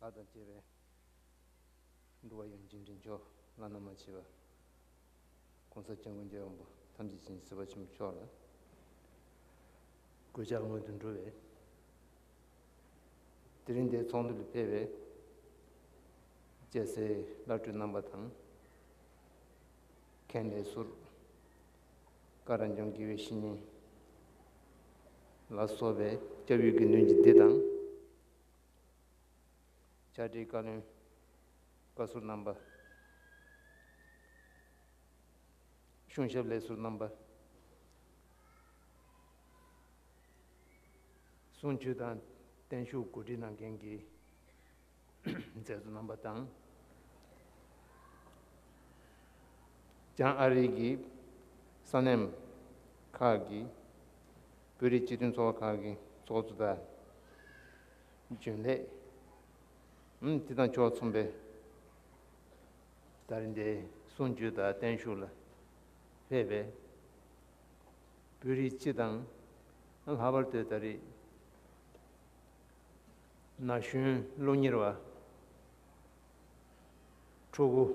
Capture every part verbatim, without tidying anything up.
བདག་དང་བཅས་པའི་འགྲོ་བ་ཡོངས་ཀྱི་དྲིན་མཆོག་བླ་ན་མ་མཆིས་པ། ༸གོང་ས་༸སྐྱབས་མགོན་རྒྱལ་བ་དབང་པོ་ཐམས་ཅད་མཁྱེན་ཅིང་གཟིགས་པ་ཆེན་པོ་མཆོག་ལ། གུས་ཕྱག་སྔོན་དུ་འགྲོ་བའི། དེ་རིང་འདིའི་ཚོགས་འདུ་ལ་ཕེབས་པའི་སྐྱ་སེར་བླ་སྤྲུལ་རྣམ་པ་དང་། མཁན་ལས་ཟུར། བཀའ་དྲིན་ཅན་དགེ་བའི་བཤེས་གཉེན་ལ་སོགས་པའི་སྐྱབས་ཡུལ་དགེ་འདུན་གྱི་སྡེ་དང་། ཕྱག་སྦྲེལ་བཀའ་བློན་བཀའ་ཟུར་རྣམ་པ། གཞུང་ཞབས་ལས་ཟུར་རྣམ་པ། གསུང་ཆོས་དང་བརྟན་བཞུགས་གོ་སྒྲིག་གནང་མཁན་གྱི་མཛད་གཙོ་རྣམ་པ་དང་། བྱང་ཨ་རི་གི་ས་གནས་ཁག་གི་བོད་རིགས་སྤྱི་མཐུན་ཚོགས་པ་ཁག་གི་ཚོགས་གཙོ་དང་། རྒྱུན་ལས། ཨུམ། དེ་དང་ཕྱོགས་མཚུངས་པའི་ད་རིང་འདིའི་གསུང་ཆོས་དང་བརྟན་བཞུགས་ལ་ཕེབས་པའི་བོད་རིགས་སྤྱི་དང་། ལྷག་པར་དུ་ད་རེས་ན་གཞོན་སློབ་གཉེར་བ། ཕྲུ་གུ།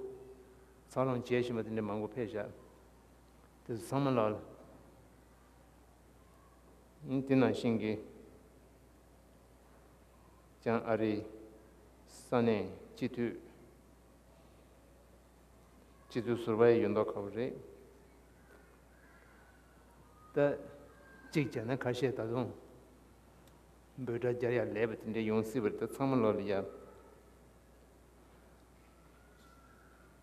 འཚར་ལོངས་བྱེད་བཞིན་པ་དེ་འདྲ་མང་པོ་ཕེབས་ཤག་དེ་ཚོ་ཚང་མ་ལ། དེ་ནང་བཞིན་གྱི་བྱང་ཨ་རིའི་ས་གནས་སྤྱི་འཐུས། སྤྱི་འཐུས་ཟུར་པ་ཡི་ཡོད་མདོག་ཁ་པོ་རེད། ད་གཅིག་བྱས་ན་ཁ་ཤས་ད་དུང་འབོད་སྒྲ་རྒྱག་ཡ་ལས་པ་དེ་འདྲ་ཡོང་སྲིད་པ་རེད། ད་ཚང་མ་ལོག་ལ་ཡ།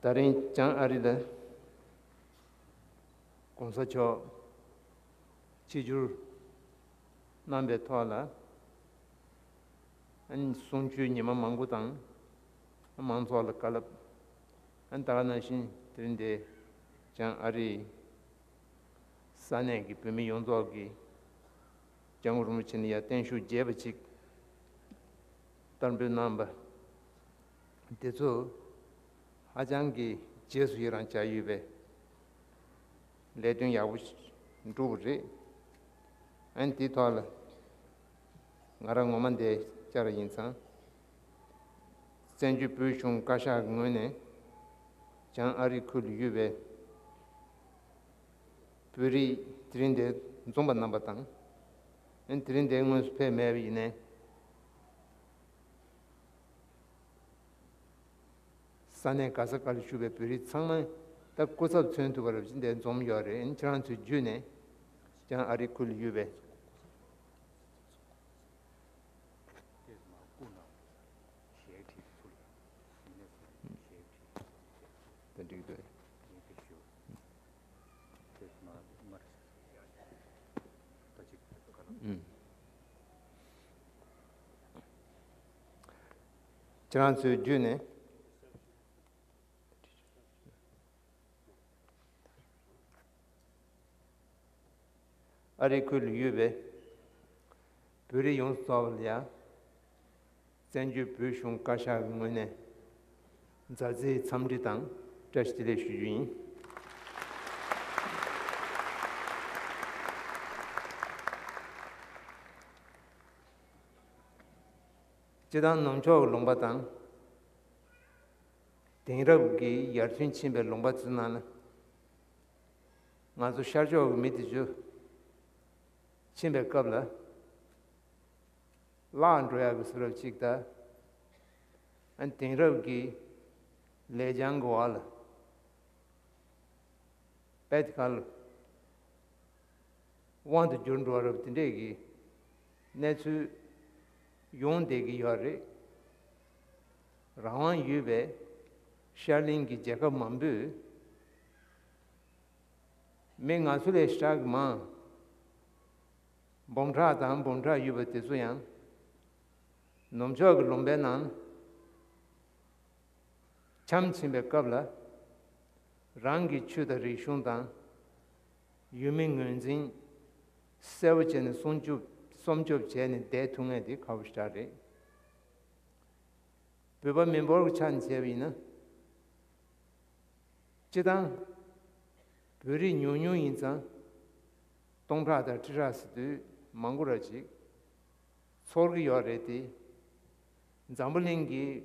ད་རིང་བྱང་ཨ་རི་ལ་༸གོང་ས་མཆོག་ཆིབས་བསྒྱུར་གནང་པའི་ཐོག་ལ། ཨ་ནི་གསུང་ཆོས་ཉི་མ་མང་པོ་དང་། མང་ཚོགས་ལ་བཀའ་སློབ། ཨ་ནི་ད་ག་ནང་བཞིན་དེ་རིང་འདིར་བྱང་ཨ་རིའི་ས་གནས་ཀྱི་བོད་མི་ཡོངས་རྫོགས་ཀྱིས་སྐྱབས་མགོན་རིན་པོ་ཆེ་ལ་ཡ་བརྟན་བཞུགས་རྒྱས་པ་ཅིག་བསྟར་འབུལ་གནང་བ། དེ་ཚོ་ཧ་ཅང་གི་རྗེས་སུ་ཡི་རང་བྱ་ཡོད་པའི་ལས་དོན་ཡག་པོ་ཞིག་འགྲུབ་པ་རེད། ཨ་ནི་དེའི་ཐོག་ལ་ང་རང་ངོ་མ་འདིར་བཅར་བ་ཡིན་ཙང་། བཙན་བྱོལ་བོད་གཞུང་བཀའ་ཤག་གི་ངོས་ནས་བྱང་ཨ་རི་ཁུལ་དུ་ཡོད་པའི་བོད་རིགས་དེ་རིང་འདིར་འཛོམས་པ་རྣམ་པ་དང་། ཨ་ནི་དེ་རིང་འདིར་དངོས་སུ་ཕེབས་མེད་པ་ཡིན་ནའི། ས་གནས་ག་ས་ག་ལ་བཞུགས་པའི་བོད་རིགས་ཚང་མ་ད་སྐུ་ཚབ་མཚོན་ཐུབ་པ་རེད་པ་ཅིག་འདིར་འཛོམས་ཡོད་རེད། ཁྱེད་རང་ཚོའི་བརྒྱུད་ནས་ཀྱང་ཨ་རི་ཁུལ་ལ་ཡོད་པའི། ད་འགྲིག་འདུག་ཁྱེད་རང་ཚོའི་བརྒྱུད་ནས། ཨ་རི་ཁུལ་ལ་ཡོད་པའི་བོད་རིགས་ཡོངས་སུ་རྫོགས་པ་ལ་ཡང་། བཙན་བྱོལ་བོད་གཞུང་བཀའ་ཤག་གི་ངོས་ནས་མཛའ་བརྩེའི་འཚམས་འདྲི་དང་བཀྲ་ཤིས་བདེ་ལེགས་ཞུ་རྒྱུ་ཡིན། སྤྱིར་བཏང་ནུབ་ཕྱོགས་ཀྱི་ལུང་པ་དང་། དེང་རབས་ཀྱི་ཡར་ཐོན་ཕྱིན་པའི་ལུང་པ་ཚོའི་ནང་ན། ང་ཚོ་ཤར་ཕྱོགས་ཀྱི་མི་དེ་ཚོ་ཕྱིན་པའི་སྐབས་ལ། བརླག་འགྲོ་ཡག་གི་བཟོ་འདྲ་ཅིག་དང་། ཨ་ནི་དེང་རབས་ཀྱི་ལེགས་བྱང་གི་འོག་ལ། དཔེ་དེ་ག་ལ་དབང་དུ་འགྱུར་འགྲོ་བ་རབས་དེ་འདྲས་ཀྱི་གནས་ཚུལ་ཡོང་བསྡད་ཀྱི་ཡོད་རེད། རང་དབང་ཡོད་པའི་ཤར་གླིང་གི་རྒྱལ་ཁབ་མང་པོས། མི་ང་ཚོ་ལས་ཧྲག་གི་མང་། འབུམ་ཕྲག་དང་འབུམ་ཕྲག་ཡོད་པ་དེ་ཚོ་ཡང་། ནུབ་ཕྱོགས་ཀྱི་ལུང་པའི་ནང་འཁྱམས་ཕྱིན་པའི་སྐབས་ལ། རང་གི་ཆོས་དང་རིག་གཞུང་དང་། ཡུལ་མི་ངོས་འཛིན་གསལ་པོ་བྱས་ནས་སྲུང་སྐྱོབ་སྲུང་སྐྱོབ་བྱས་ནས་བསྡད་ཐུབ་མཁན་དེ་ཁག་པོ་ཞེ་དྲག་རེད། བོད་པ་མི་འབོར་གྱི་ཆ་ནས་བྱས་པ་ཡིན་ན། སྤྱིར་བཏང་བོད་རིགས་ཉུང་ཉུང་ཡིན་ཙང་། སྟོང་ཕྲག་དང་ཁྲི་ཕྲག་ཟེར་དུས་མང་པོ་ར་ཅིག་ཚོར་གྱི་ཡོད་རེད་དེ། འཛམ་བུ་གླིང་གི་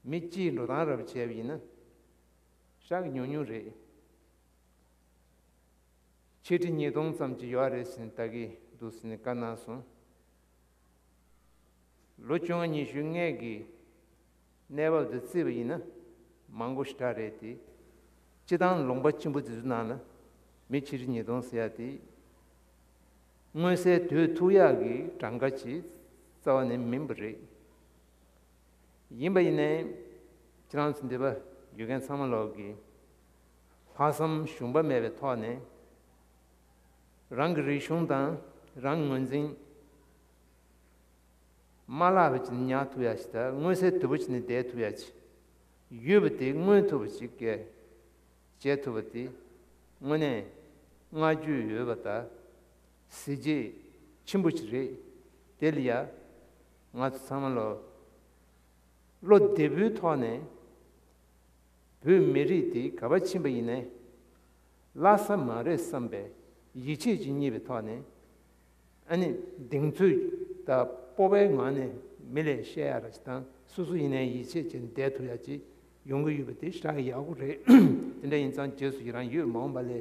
མི་སྤྱིའི་འགྲོ་སྟངས་རབ་བྱས་པ་ཡིན་ན་ཤག་ཉུང་ཉུང་རེད། ཆིག་ཁྲི་ཉིས་སྟོང་ཙམ་ཅིག་ཡོད་རེད་ཟེར་ནས་ལྟ་གི་འདུག་ཟེར་ནས་བཀའ་གནང་སོང་། ལོ་བཅོ་ལྔ་ཉི་ཤུའི་སྔས་ཀྱི་གནས་བབ་དང་བརྩིས་པ་ཡིན་ན་མང་པོ་ཞེ་དྲག་རེད་དེ། སྤྱི་བཏང་ལུང་པ་ཆེན་པོ་དེ་ཚོ་ནང་ལ་མི་ཆིག་ཁྲི་ཉིས་སྟོང་ཟེར་ཡ་དེ་མངོན་གསལ་དོད་ཐུབ་ཡག་གི་གྲངས་ཀ་ཅིག་རྩ་བ་ནས་མིན་པ་རེད། ཡིན་པ་ཡིན་ནའི་ཁྱེད་རང་ཚོ་འདི་པ་ཡོད་མཁན་ཚང་མ་ལོག་གི་ལྷག་བསམ་ཞུམ་པ་མེད་པའི་ཐོག་ནས་རང་གི་རིག་གཞུང་དང་རང་ངོས་འཛིན་མ་བརླག་པ་ཅིག་ཉར་ཐུབ་ཡ་ཞིག་དང་མངོན་གསལ་དོད་པོ་ཅིག་ནས་བསྡད་ཐུབ་ཡ་ཅིག་ཡོད་པ་དེ་མངོན་ཐུབ་པ་ཅིག་གས་བྱེད་ཐུབ་པ་དེ་དངོས་གནས་བསྔགས་བརྗོད་ཡོད་པ་དང་གཟི་བརྗིད་ཆེན་པོ་ཅིག་རེད། དེ་ལ་ཡ་ང་ཚོ་ཚང་མ་ལོ་བློ་བདེ་པོའི་ཐོག་ནས་བོད་མི་རིགས་དེ་ག་པར་ཕྱིན་པ་ཡིན་ནའི་བརླག་ས་མ་རེད་བསམ་པའི་ཡིད་ཆེས་ཀྱིས་བསྙད་པའི་ཐོག་ནས་ཨ་ནི་གདེང་ཚོད་དང་སྤོབས་པའི་ངང་ནས་མི་ལ་བཤད་ཡ་ར་ཅིག་དང་སོ་སོ་ཡིན་ནའི་ཡིད་ཆེས་བྱས་བསྡད་ཐུབ་ཡ་ཅིག་ཡོང་གི་ཡོད་པ་དེ་ཞེ་དྲག་ཡག་པོ་རེད། དེ་འདྲ་ཡིན་ཙང་རྗེས་སུ་ཡི་རང་ཡོད། མ་འོངས་པ་ལ་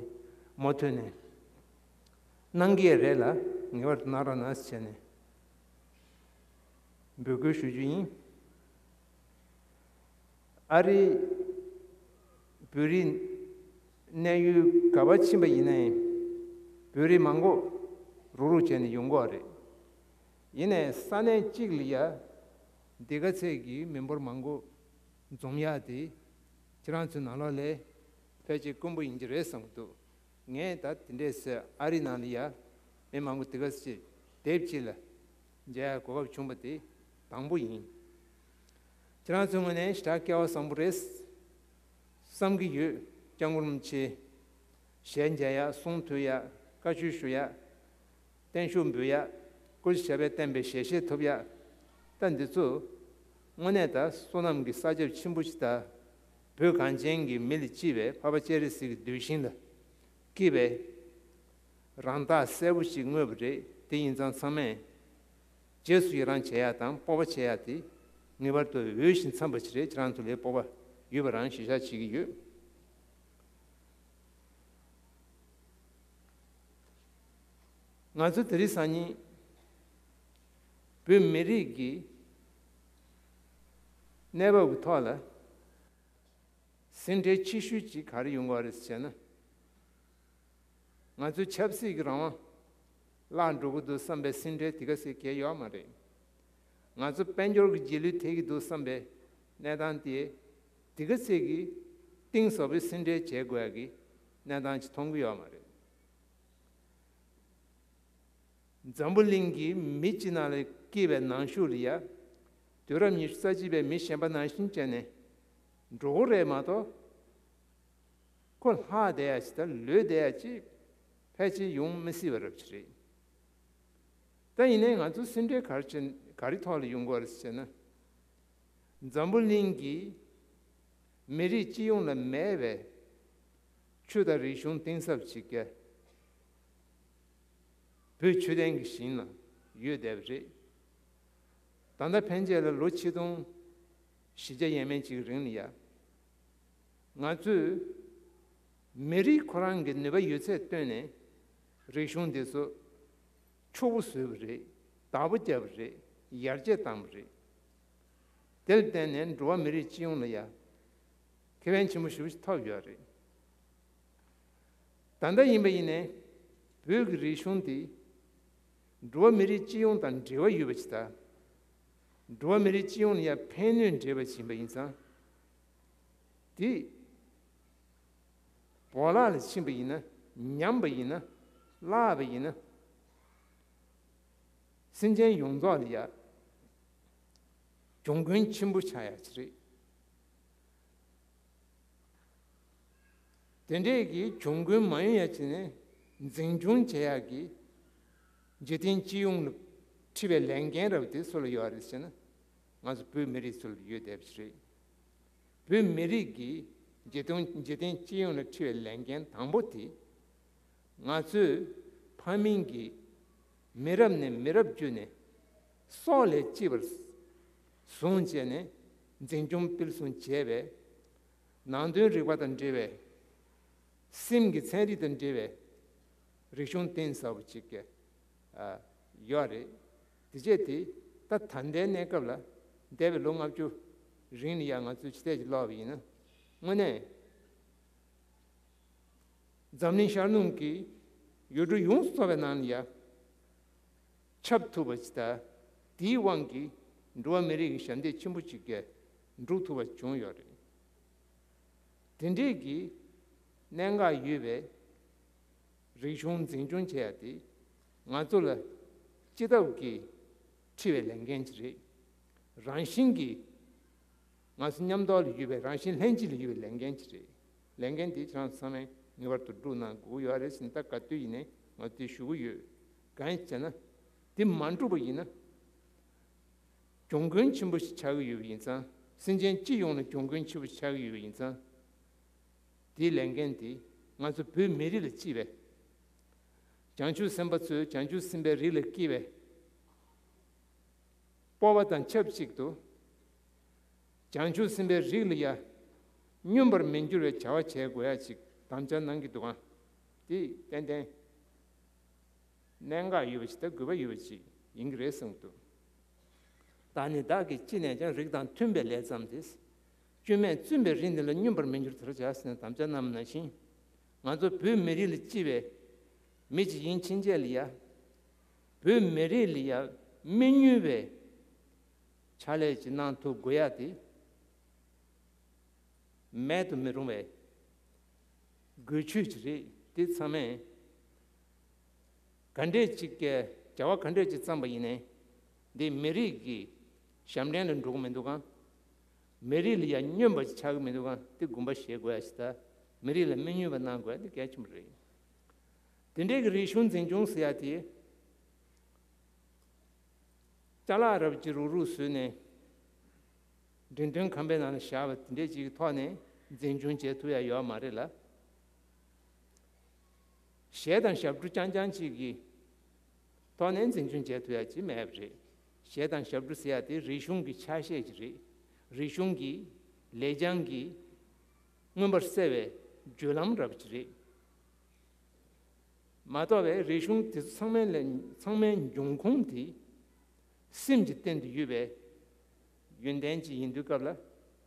མུ་མཐུད་ནས་གནང་གི་རེད་ལ་ངེས་པར་དུ་གནང་རོགས་གནང་ཟེར་བྱས་ནས་འབོད་སྐུལ་ཞུ་རྒྱུ་ཡིན། ཨ་རི་བོད་རིགས་གནས་ཡུལ་ག་པར་ཕྱིན་པ་ཡིན་ནའི་བོད་རིགས་མང་པོ་རུག་རུག་བྱས་ནས་ཡོང་གི་ཡོད་རེད། ཡིན་ནའི་ས་གནས་གཅིག་ལ་ཡ་འདི་ག་ཚད་ཀྱི་མི་འབོར་མང་པོ་འཛོམས་ཡག་དེ་ཁྱེད་རང་ཚོའི་ནང་ལོགས་ལ་ཕལ་ཆེར་དཀོན་པོ་ཡིན་གྱི་རེད་བསམ་གྱི་འདུག་ངས་ད་དེ་འདྲས་ཟེར་ཨ་རི་ནང་ལ་ཡ་མི་མང་པོ་དེ་ག་ཚད་དེབ་ཅིག་ལ་མཇལ་ཡག་གོ་སྐབས་བྱུང་པ་དེ་དང་པོ་ཡིན། ཁྱེད་རང་ཚོའི་ངོས་ནས་ཞེ་དྲག་སྐལ་བ་བཟང་པོ་རེད་བསམ་གྱི་ཡོད། སྐྱབས་མགོན་རིན་པོ་ཆེ་ཞལ་མཇལ་ཡག་གསུང་ཐོས་ཡག་བཀའ་ཆོས་ཞུ་ཡག་བརྟན་བཞུགས་འབུལ་ཡག་སྐུ་ཞབས་པད་བརྟན་པའི་ཞལ་བཞེས་ཐོབ་ཡག་ད་འདི་ཚོ་དངོས་གནས་ད་བསོད་ནམས་ཀྱི་བསགས་རྒྱབ་ཆེན་པོ་ཞིག་དང་བོད་གངས་ཅན་གྱི་མི་ལ་གཅེས་པའི་འཕགས་པ་སྤྱན་རས་གཟིགས་ཀྱི་གདུལ་ཞིང་ལ་སྐྱེས་པའི་རང་རྟགས་གསལ་པོ་ཞིག་མངོན་པ་རེད། དེ་ཡིན་ཙང་ཚང་མས་རྗེས་སུ་ཡི་རང་བྱེད་ཡག་དང་སྤོབས་པ་བྱེད་ཡག་དེ་ངེས་པར་དུ་འོས་ཤིང་འཚམས་པ་ཞིག་རེད། ཁྱེད་རང་ཚོ་ལ་སྤོབས་པ་ཡོད་པ་རང་གཞིར་བཞག་བྱེད་ཀྱི་ཡོད། ང་ཚོ་དེ་རིང་སང་ཉིན་བོད་མི་རིགས་ཀྱི་གནས་བབ་ཀྱི་ཐོག་ལ་ཟིན་བྲིས་ཆེ་ཤོས་ཅིག་ག་རེ་ཡོང་གི་ཡོད་རེད་ཟེར་ན། ང་ཚོའི་ཆབ་སྲིད་ཀྱི་རང་དབང་བརླག་འགྲོ་གི་འདུག་བསམ་པའི་སེམས་ཁྲལ་དེ་ག་ཟེ་གལ་ཡོད་མ་རེད། ང་ཚོ་དཔལ་འབྱོར་གྱི་རྗེས་ལུས་ཐེབས་ཀྱི་འདུག་བསམ་པའི་གནས་སྟངས་དེ་དེ་ག་ཟེ་གི་གཏིང་ཟབ་པའི་སེམས་ཁྲལ་བྱེད་དགོས་ཡ་གི་གནས་སྟངས་ཅིག་མཐོང་གི་ཡོད་མ་རེད། འཛམ་བུ་གླིང་གི་མི་སྤྱི་ནང་ལ་སྐྱེས་པའི་ནང་ཤུགས་ལ་ཡ་དུས་རབས་ཉི་ཤུ་རྩ་གཅིག་པའི་མི་གཞན་པ་ནང་བཞིན་བྱས་ནས་འགྲོ་གི་རེད་མ་གཏོགས། ཁོ་ལྷག་བསྡད་ཡ་ཅིག་དང་ལུས་བསྡད་ཡ་ཅིག་ཕལ་ཆེར་ཡོང་མི་སྲིད་པ་རབ་ཅིག་རེད། ད་ཡིན་ནའི་ང་ཚོ་སེམས་ཁྲལ་ག་རེ་བྱེད་ག་རེ་ཐོག་ལ་ཡོང་གི་རེད་ཟེར་ན། འཛམ་བུ་གླིང་གི་མི་རིགས་སྤྱི་ཡོངས་ལ་མེད་པའི་ཆོས་དང་རིག་གཞུང་གཏིང་ཟབ་ཅིག་ག་བོད་ཆོས་ལྡན་གྱི་ཞིང་ལ་ཡོད་བསྡད་པ་རེད། ད་ལྟ་ཕན་ཆད་ལ་ལོ་ཆིག་སྟོང་བཞི་བརྒྱ་ཡས་མས་ཅིག་རིང་ལ་ཡ། ང་ཚོས་མི་རིགས་ཁོ་རང་གི་ནུས་པ་ཡོད་ཚད་བཏོན་ནས་རིག་གཞུང་འདི་ཚོ་ཕྱུག་པོ་བཟོས་པ་རེད། བདག་པོ་བརྒྱབ་པ་རེད། ཡར་རྒྱས་བཏང་བ་རེད། དེར་བརྟེན་ནས་འགྲོ་བ་མི་རིགས་སྤྱི་ཡོངས་ལ་ཡ་ཁེ་ཕན་ཆེན་པོ་ཞེ་པོ་ཞིག་ཐོབ་ཡོད་རེད། ད་ལྟ་ཡིན་པ་ཡིན་ནའི་བོད་ཀྱི་རིག་གཞུང་འདི་འགྲོ་བ་མི་རིགས་སྤྱི་ཡོངས་དང་འབྲེལ་བ་ཡོད་པ་ཞིག་དང་། འགྲོ་བ་མི་རིགས་སྤྱི་ཡོངས་ལ་ཡང་ཕན་ནུས་འདྲེས་པ་ཞིག་ཡིན་པ་ཡིན་ཙང་། དེ་བོར་བརླག་ལ་ཕྱིན་པ་ཡིན་ན། ཉམས་པ་ཡིན་ན། བརླག་པ་ཡིན་ན། སེམས་ཅན་ཡོངས་རྫོགས་ལ་ཡང་གྱོང་གུན་ཆེན་པོ་ཆགས་ཡ་ཅིག་རེད། དེ་འདྲས་ཀྱི་གྱོང་གུན་མ་ཡོང་ཡ་བྱས་ནས་འཛིན་སྐྱོང་བྱེད་ཡག་གི་འཇིག་རྟེན་སྤྱི་ཡོངས་ལ་འཁྲི་བའི་ལས་འགན་རབ་དེ་སུ་ལ་ཡོད་རེད་ཟེར་ན། ང་ཚོ་བོད་མི་རིགས་ཚོ་ལ་ཡོད་བསྡད་པ་ཞིག་རེད། བོད་མི་རིགས་ཀྱི་འཇིག་རྟེན་འཇིག་རྟེན་སྤྱི་ཡོངས་ལ་འཁྲི་བའི་ལས་འགན་དང་པོ་དེ། ང་ཚོས་ཕ་མིང་གི་མི་རབས་ནས་མི་རབས་བརྒྱུད་ནས་སྲོག་ལས་གཅེས་པར་ བཟུང་བྱས་ནས་འཛིན་སྐྱོང་སྤེལ་གསུམ་བྱས་པའི་ནང་དོན་རིག་པ་དང་འབྲེལ་བའི་སེམས་ཀྱི་ཚན་རིག་དང་འབྲེལ་བའི་རིག་གཞུང་གཏིང་ཟབ་པོ་ཅིག་གི་ཨ་ཡོད་རེད། དེ་བྱས་དེ་ད་ད་ལྟའི་གནས་སྐབས་ལ་འདས་པའི་ལོ་ལྔ་བཅུ་རིང་ལ་ཡང་ང་ཚོས་ཕྱི་བལྟས་ཀྱིས་ཀློག་པ་ཡིན་ན། དངོས་གནས་འཛམ་གླིང་ཤར་ནུབ་ཀྱི་ཡུལ་གྲུ་ཡོངས་སུ་རྫོགས་པའི་ནང་ལ་ཡ་ཁྱབ་ཐུབ་པ་ཅིག་དང་། དེའི་དབང་གིས་འགྲོ་བ་མི་རིགས་ཀྱི་ཞབས་འདེགས་ཆེན་པོ་ཅིག་གི་འགྲུབ་ཐུབ་པ་བྱུང་ཡོད་རེད། དེ་འདྲས་ཀྱི་གནད་འགག་ཡོད་པའི་རིག་གཞུང་འཛིན་སྐྱོང་བྱེད་ཡ་དེ་ང་ཚོ་ལ་སྤྱི་ཐབས་ཀྱིས་འཁྲི་བའི་ལས་འགན་ཅིག་རེད། རང་བཞིན་གྱིས་ང་ཚོ་མཉམ་དུ་ལ་ཡོད་པའི་རང་བཞིན་ལྷན་སྐྱེས་ལ་ཡོད་པའི་ལས་འགན་ཅིག་རེད། ལས་འགན་དེ་ཁྱེད་རང་ཚང་མས་ངེས་པར་དུ་སྒྲུབ་གནང་དགོས་ཡོད་རེད་ཟེར་ནས་ད་ག་དུས་ཡིན་ནའི་ང་ཚོས་ཞུ་གི་ཡོད། གང་ཡིན་ཟེར་ན། དེ་མ་འགྲུབ་པ་ཡིན་ན། གྱོང་གུན་ཆེན་པོ་ཞིག་ཆགས་ཀྱི་ཡོད་པ་ཡིན་ཙང་། སེམས་ཅན་སྤྱི་ཡོངས་ལ་གྱོང་གུན་ཆེན་པོ་ཞིག་ཆགས་ཀྱི་ཡོད་པ་ཡིན་ཙང་། དེའི་ལས་འགན་དེ་ང་ཚོ་བོད་མི་རིགས་ལ་གཅེས་པའི། བྱང་ཆུབ་སེམས་དཔའ་ཚོས་བྱང་ཆུབ་སེམས་དཔའི་རིགས་ལ་གཅེས་པའི་སྤོབས་པ་དང་ཆབས་ཅིག་ཏུ། བྱང་ཆུབ་སེམས་དཔའི་རིགས་ལ་ཡ་སྙོམས་པར་མི་འགྱུར་བའི་བྱ་བ་བྱེད་དགོས་ཡ་ཅིག་དམ་བཅའ་གནང་གི་འདུག་ག་དེ་ཏན་ཏན་གནད་འགག་ཡོད་པ་ཞིག་དང་དགོས་པ་ཡོད་པ་ཞིག་ཡིན་གྱི་རེད་བསམ་གྱི་འདུག་བདག་ནི་བདག་གིས་ཅི་ནས་ཀྱང་། རིགས་དང་མཐུན་པའི་ལས་བརྩམས་ཏེ། སྐྱོན་མེད་བཙུན་པའི་རིགས་འདི་ལ། སྙོམས་པར་མི་འགྱུར་དེར་བྱ་ཟེར་ནས་དམ་བཅའ་གནང་བ་ནང་བཞིན། ང་ཚོ་བོད་མི་རིགས་ལ་གཅེས་པའི་མི་ཅིག་ཡིན་ཕྱིན་ཆད་ལ་ཡ། བོད་མི་རིགས་ལ་ཡ་མི་ཉུང་བའི་ཕྱག་ལས་ཅིག་གནང་ཐུབ་དགོས་ཡ་དེ། མེད་དུ་མི་རུང་བའི་དགོས་ཆོད་ཅིག་རེད། དེ་ཚང་མས་ག་འདྲས་ཅིག་གི་བྱ་བ་ག་འདྲས་ཅིག་བརྩམས་པ་ཡིན་ནའི། འདི་མི་རིགས་ཀྱི་ཞབས་འདྲེན་ལ་འགྲོ་གི་མི་འདུག་གམ། མི་རིགས་ལ་ཡང་སྨྱོན་པ་ཅིག་ཆགས་ཀྱི་མི་འདུག་གམ། དེ་དགོངས་པ་བཞེས་དགོས་ཡ་ཞིག་དང་། མི་རིགས་ལ་མི་སྨྱོན་པ་གནང་དགོས་ཡ་དེ་གལ་ཆེན་པོ་རེད། དེ་འདྲའི་གི་རིག་གཞུང་འཛིན་སྐྱོང་ཟེར་ཡ་དེ། ཅ་ལག་རབ་ཅིག་རུག་རུག་བཟོས་ནས། འགྲེམས་སྟོན་ཁང་པའི་ནང་ལ་བཞག་པ་དེ་འདྲས་ཅིག་གི་ཐོག་ནས་འཛིན་སྐྱོང་བྱེད་ཐུབ་ཡ་ཡོད་མ་རེད་ལ། གཞས་དང་ཞབས་བྲོ་རྐྱང་རྐྱང་ཅིག་གི་ཐོག་ནས་འཛིན་སྐྱོང་བྱེད་ཐུབ་ཡ་ཅིག་མེད་པ་རེད། གཞས་དང་ཞབས་བྲོ་ཟེར་ཡ་དེ་རིག་གཞུང་གི་ཆ་ཤས་ཅིག་རེད། རིག་གཞུང་གི་ལེགས་བྱང་གི་མངོན་པར་གསལ་བའི་བརྒྱུད་ལམ་རབ་ཅིག་རེད། མ་གཏོགས་པའི་རིག་གཞུང་དེ་ཚོ་ཚང་མའི་ལས་ཚང་མའི་འབྱུང་ཁུངས་དེ་སེམས་ཀྱི་སྟེང་དུ་ཡོད་པའི་ཡོན་ཏན་ཅིག་ཡིན་དུས་སྐབས་ལ།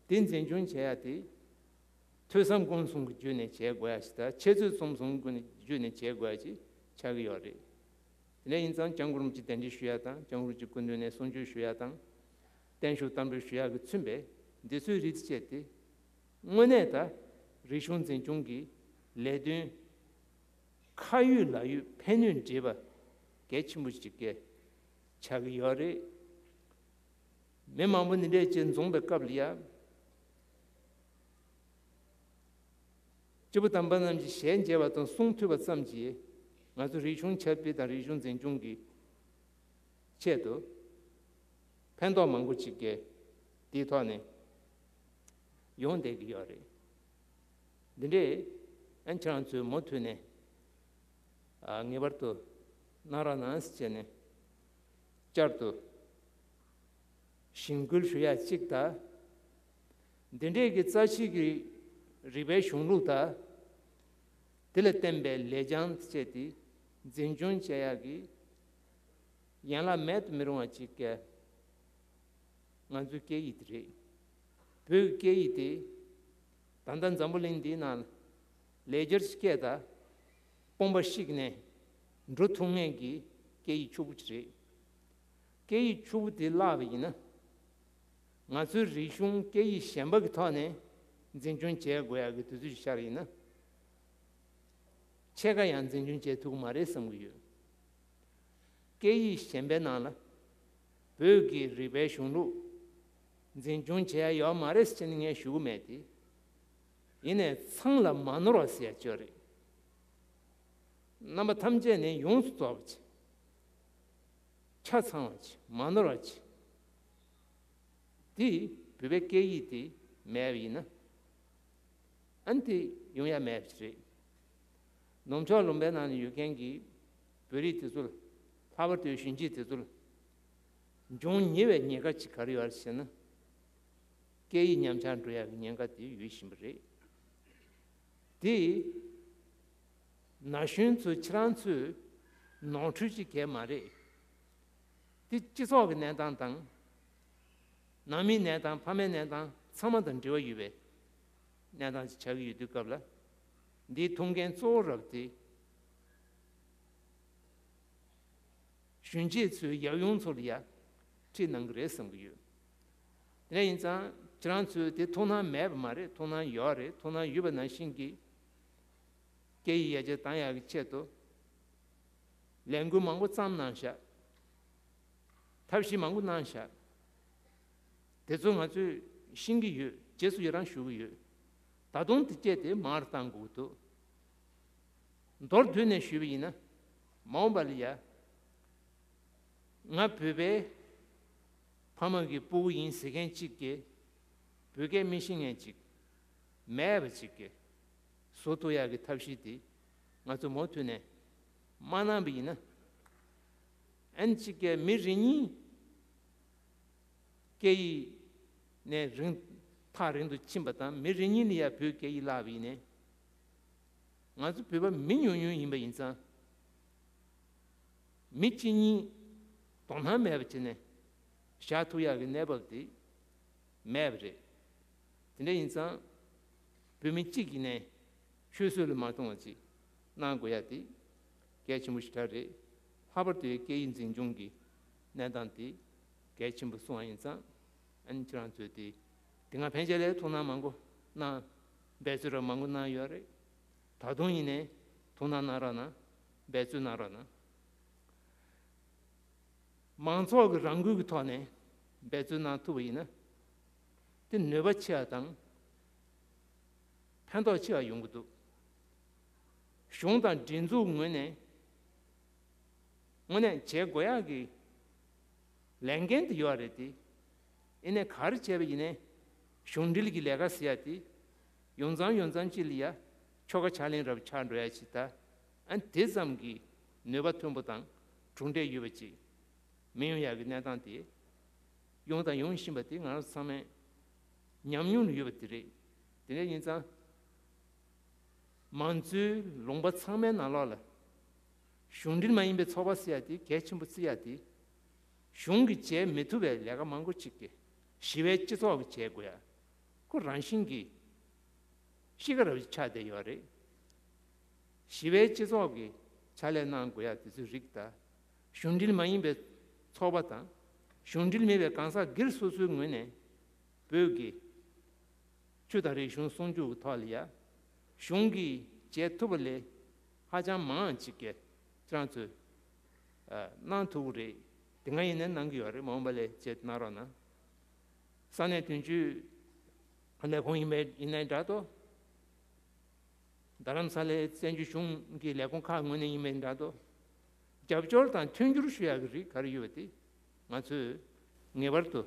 དེ་འཛིན་སྐྱོང་བྱེད་ཡ་དེ་ཐོས་བསམ་སྒོམ་གསུམ་གྱི་བརྒྱུད་ནས་བྱེད་དགོས་ཡ་ཞིག་དང་། འཆད་རྩོད་རྩོམ་གསུམ་གྱི་བརྒྱུད་ནས་བྱེད་དགོས་ཡ་ཅིག་ཆགས་ཀྱི་ཡོད་རེད། དེ་འདྲ་ཡིན་ཙང་སྐྱབས་མགོན་རིན་པོ་ཆེ་གདན་འདྲེན་ཞུ་ཡ་དང་། སྐྱབས་མགོན་རིན་པོ་ཆེའི་སྐུ་མདུན་ནས་གསུང་ཆོས་ཞུ་ཡ་དང་། བརྟན་བཞུགས་བསྟར་འབུལ་ཞུ་ཡ་གི་མཚོན་པའི་འདི་ཚོའི་རིགས་བཅས་ཏེ། དངོས་གནས་ད་རིག་གཞུང་འཛིན་སྐྱོང་གི་ལས་དོན་ཁ་ཡོད་ལག་ཡོད་ཕན་ནུས་འདྲེས་པ་གལ་ཆེན་པོ་ཞིག་གི་ཆགས་ཀྱི་ཡོད་རེད། མི་མང་པོ་འདི་འདྲས་ཅིག་འཛོམས་པའི་སྐབས་ལ་ཡ། སྐྱེས་བུ་དམ་པ་རྣམས་ཀྱི་ཞལ་མཇལ་བ་དང་གསུང་ཐོས་པ་ཙམ་གྱིས་ང་ཚོ་རིག་གཞུང་ཁྱབ་སྤེལ་དང་རིག་གཞུང་འཛིན་སྐྱོང་གི་ཆེད་དུ་ཕན་ཐོགས་མང་པོ་ཅིག་གི་དེའི་ཐོག་ནས་ཡོང་བསྡད་ཀྱི་ཡོད་རེད། འདི་འདྲས་ཨན་ཁྱེད་རང་ཚོས་མུ་མཐུད་ནས་ཨ་ངེས་པར་དུ་གནང་རོགས་གནང་ཟེར་བྱས་ནས་བསྐྱར་དུ་གཞེན་སྐུལ་ཞུ་ཡ་གཅིག་དང་། འདི་འདྲས་ཀྱི་རྩ་ཆེ་གི་རིག་པའི་གཞུང་ལུགས་དང་། དེ་ལ་བརྟེན་པའི་ལེགས་བྱང་བཅས་དེ་འཛིན་སྐྱོང་བྱེད་ཡག་གི་ཡན་ལག་མེད་དུ་མི་རུང་བ་ཅིག་གི་ང་ཚོའི་སྐད་ཡིག་དེ་རེད། བོད་ཀྱི་སྐད་ཡིག་དེ་ད་ལྟ་འཛམ་བུ་གླིང་འདིའི་ནང་ལ་ལེགས་སྦྱར་གྱི་སྐད་དང་དཔུང་པ་གཤིག་ནས་འགྲོ་ཐུབ་མཁན་གྱི་སྐད་ཡིག་ཕྱུག་པོ་ཅིག་རེད། སྐད་ཡིག་ཕྱུག་པོ་དེ་བརླག་པ་ཡིན་ན། ང་ཚོའི་རིག་གཞུང་སྐད་ཡིག་གཞན་པ་གི་ཐོག་ནས་འཛིན་སྐྱོང་བྱེད་དགོས་ཡག་གི་དུས་ཚོད་ཅིག་ཤར་ཡིན་ན། ཕྱེད་ཀ་ཡང་འཛིན་སྐྱོང་བྱེད་ཐུབ་ཀྱི་མ་རེད་བསམ་གྱི་ཡོད། སྐད་ཡིག་གཞན་པའི་ནང་ལ་བོད་ཀྱི་རིག་པའི་གཞུང་ལུགས་འཛིན་སྐྱོང་བྱེད་ཡ་ཡོད་མ་རེད་ཟེར་ནས་ངས་ཞུ་གི་མེད་དེ། ཡིན་ནའི་ཚང་ལ་མ་ནོར་བ་ཟེར་ཡ་ཅིག་ཡོད་རེད། རྣམ་པ་ཐམས་ཅད་ནི་ཡོངས་སུ་རྫོགས་པ་ཅིག་ཆ་ཚང་བ་ཅིག་མ་ནོར་བ་ཅིག་དེ་བོད་པའི་སྐད་ཡིག་དེ་མེད་པ་ཡིན་ན། ཨ་ནི་དེ་ཡོང་ཡ་མེད་པ་ཞིག་རེད། ནུབ་ཕྱོགས་ལུང་པའི་ནང་ནས་ཡོད་མཁན་གྱི་བོད་རིགས་དེ་ཚོ་ལ། ལྷག་པར་དུ་གཞོན་སྐྱེས་དེ་ཚོ་ལ་ འབྱུང་ཉེ་བའི་ཉེན་ཁ་ཅིག་ག་རེ་ཡོད་རེད་ཟེར་ན། སྐད་ཡིག་ཉམས་ཆག་འགྲོ་ཡག་གི་ཉེན་ཁ་དེ་ཡོད་བཞིན་པ་རེད། དེ་ན་གཞོན་ཚོས་ཁྱེད་རང་ཚོས་ནོར་འཁྲུལ་ཅིག་གས་མ་རེད། དེ་སྤྱི་ཚོགས་ཀྱི་གནས་སྟངས་དང་། ནང་མིའི་གནས་སྟངས། ཕ་མའི་གནས་སྟངས་ཚང་མ་དང་འབྲེལ་བ་ཡོད་པའི་གནས་སྟངས་ཅིག་ཆགས་ཀྱི་ཡོད་དུས་སྐབས་ལ། འདིའི་ཐུགས་འགན་གཙོ་བོ་རབ་དེ། གཞོན་སྐྱེས་ཚོའི་ཡབ་ཡུམ་ཚོ་ལ་ཡ་ཁྲིད་གནང་གི་རེད་བསམ་གྱི་ཡོད། དེ་འདྲ་ཡིན་ཙང་ཁྱེད་རང་ཚོས་དེ་ཐུགས་སྣང་མེད་པ་མ་རེད། ཐུགས་སྣང་ཡོད་རེད། ཐུགས་སྣང་ཡོད་པ་ནང་བཞིན་གྱི་སྐད་ཡིག་ཡར་རྒྱས་བཏང་ཡག་གི་ཆེད་དུ་ལས་འགུལ་མང་པོ་བརྩམས་གནང་ཤག་ཐབས་ཤེས་མང་པོ་གནང་ཤག་དེ་ཚོ་ང་ཚོས་ཤེས་ཀྱི་ཡོད། རྗེས་སུ་ཡི་རང་ཞུ་གི་ཡོད། ད་དུང་དེ་སྐད་དེ་མང་རུ་གཏང་དགོས་ཀྱི་འདུག་མདོར་བསྡུས་ནས་ཞུས་པ་ཡིན་ན། མ་འོངས་པ་ལ་ཡ། ང་བོད་པའི་ཕ་མ་གི་སྤུ་གུ་ཡིན་ཟེར་མཁན་གཅིག་གིས་བོད་སྐད་མི་ཤེས་མཁན་གཅིག་མེད་པ་གཅིག་གིས་བཟོ་ཐུབ་ཡག་གི་ཐབས་ཤེས་དེ་ང་ཚོ་མུ་མཐུད་ནས་མ་གནང་པ་ཡིན་ན། ཨན་གཅིག་གིས་མི་རེ་གཉིས་སྐད་ཡིག་ནས་རིང་ཐག་རིང་དུ་ཕྱིན་པ་དང་། མི་རེ་གཉིས་ལ་ཡ་བོད་སྐད་ཡིག་བརླག་པ་ཡིན་ནའི། ང་ཚོ་བོད་པ་མི་ཉུང་ཉུང་ཡིན་པ་ཡིན་ཙང་། མི་གཅིག་གཉིས་དོ་སྣང་མེད་པ་བྱས་ནས་བཞག་ཐུབ་ཡག་གི་གནས་བབ་དེ་མེད་པ་རེད། དེ་འདྲ་ཡིན་ཙང་། བོད་མི་གཅིག་ཡིན་ནའི་ཆུད་ཟོས་ལ་མ་གཏོང་བ་ཅིག་གནང་དགོས་ཡ་དེ་གལ་ཆེན་པོ་ཞེ་དྲག་རེད། ལྷག་པར་དུ་སྐད་ཡིག་འཛིན་སྐྱོང་གི་གནས་སྟངས་དེ་གལ་ཆེན་པོ་སོང་བ་ཡིན་ཙང་། ཨ་ནི་ཁྱེད་རང་ཚོས་དེ་དེ་སྔ་ཕན་ཆད་ལ་ཐུགས་སྣང་མང་པོ་གནང་། འབད་བརྩོན་རབ་མང་པོ་གནང་ཡོད་རེད། ད་དུང་ཡིན་ནའི་ཐུགས་སྣང་གནང་རོགས་གནང་། འབད་བརྩོན་གནང་རོགས་གནང་། མང་ཚོགས་ཀྱི་རང་འགུལ་གྱི་ཐོག་ནས་འབད་བརྩོན་གནང་ཐུབ་པ་ཡིན་ན། དེ་ནུས་པ་ཆེ་བ་དང་ཕན་ཐོགས་ཆེ་བ་ཡོང་གི་འདུག་གཞུང་དང་སྒྲིག་འཛུགས་ངོས་ནས་དངོས་གནས་བྱེད་དགོས་ཡག་གི་ལས་འགན་དེ་ཡོད་རེད་དེ། ཡིན་ནའི་ག་རེ་བྱས་པ་ཡིན་ནའི་གཞུང་འབྲེལ་གྱི་ལས་ཀ་ཟེར་ཡ་དེ་ཡོང་ཙང་ཡོང་ཙང་ཅིག་ལ་ཡ་ཆོ་ག་ཕྱག་ལེན་རབ་ཆགས་འགྲོ་ཡ་ཅིག་ད། ཨ་ནི་དེ་ཙམ་གྱི་ནུས་པ་མཐོན་པོ་དང་གྲུབ་འབྲས་ཡོད་པ་ཅིག་མི་ཡོང་ཡག་གི་གནས་སྟངས་དེ་ཡོང་དང་ཡོང་བཞིན་པ་དེ་ང་རང་ཚང་མས་ཉམས་མྱོང་ལ་ཡོད་པ་དེ་རེད། དེ་འདྲ་ཡིན་ཙང་། མང་གཙོའི་ལུང་པ་ཚང་མའི་ནང་ལོགས་ལ་གཞུང་འབྲེལ་མ་ཡིན་པའི་ཚོགས་པ་ཟེར་ཡ་དེ་གལ་ཆེན་པོ་བརྩི་ཡ་དེ། གཞུང་གིས་བྱེད་མི་ཐུབ་པའི་ལས་ཀ་མང་པོ་ཅིག་གིས་ཞི་བའི་སྤྱི་ཚོགས་ཀྱིས་བྱེད་དགོས་ཡ། ཁོ་རང་བཞིན་གྱིས་གཤིས་ཀ་རབ་ཆགས་བསྡད་ཡོད་རེད། ཞི་བའི་སྤྱི་ཚོགས་ཀྱི་ཕྱག་ལས་གནང་དགོས་ཡ་དེ་ཚོའི་རིགས་དང་། གཞུང་འབྲེལ་མ་ཡིན་པའི་ཚོགས་པ་དང་། གཞུང་འབྲེལ་མིན་པའི་གང་ཟག་སྒེར་སོ་སོའི་ངོས་ནས་བོད་ཀྱི་ཆོས་དང་རིག་གཞུང་སྲུང་སྐྱོབ་ཀྱི་ཐོག་ལ་ཡ། གཞུང་གིས་བྱེད་ཐུབ་པ་ལས་ཧ་ཅང་མང་ཅིག་གིས་ཁྱེད་རང་ཚོས་ཨ་གནང་ཐུབ་ཀྱི་རེད། དེ་སྔ་ཡིན་ནའི་གནང་གི་ཡོད་རེད། མ་འོངས་པ་ལ་བྱེད་གནང་རོགས་གནང་། ས་གནས་དོན་གཅོད་ལས་ཁུངས་ཡིན་པའི་ཡིན་ནའི་འདྲ་འདུག་རྡ་རམ་ས་ལའི་བཙན་བྱོལ་གཞུང་གི་ལས་ཁུངས་ཁག་ངོས་ནས་ཡིན་པའི་འདྲ་འདུག་རྒྱབ་སྐྱོར་དང་མཐུན་འགྱུར་ཞུ་ཡག་གི་རིགས་ག་རེ་ཡོད་པ་དེ་ང་ཚོས་ངེས་པར་དུ་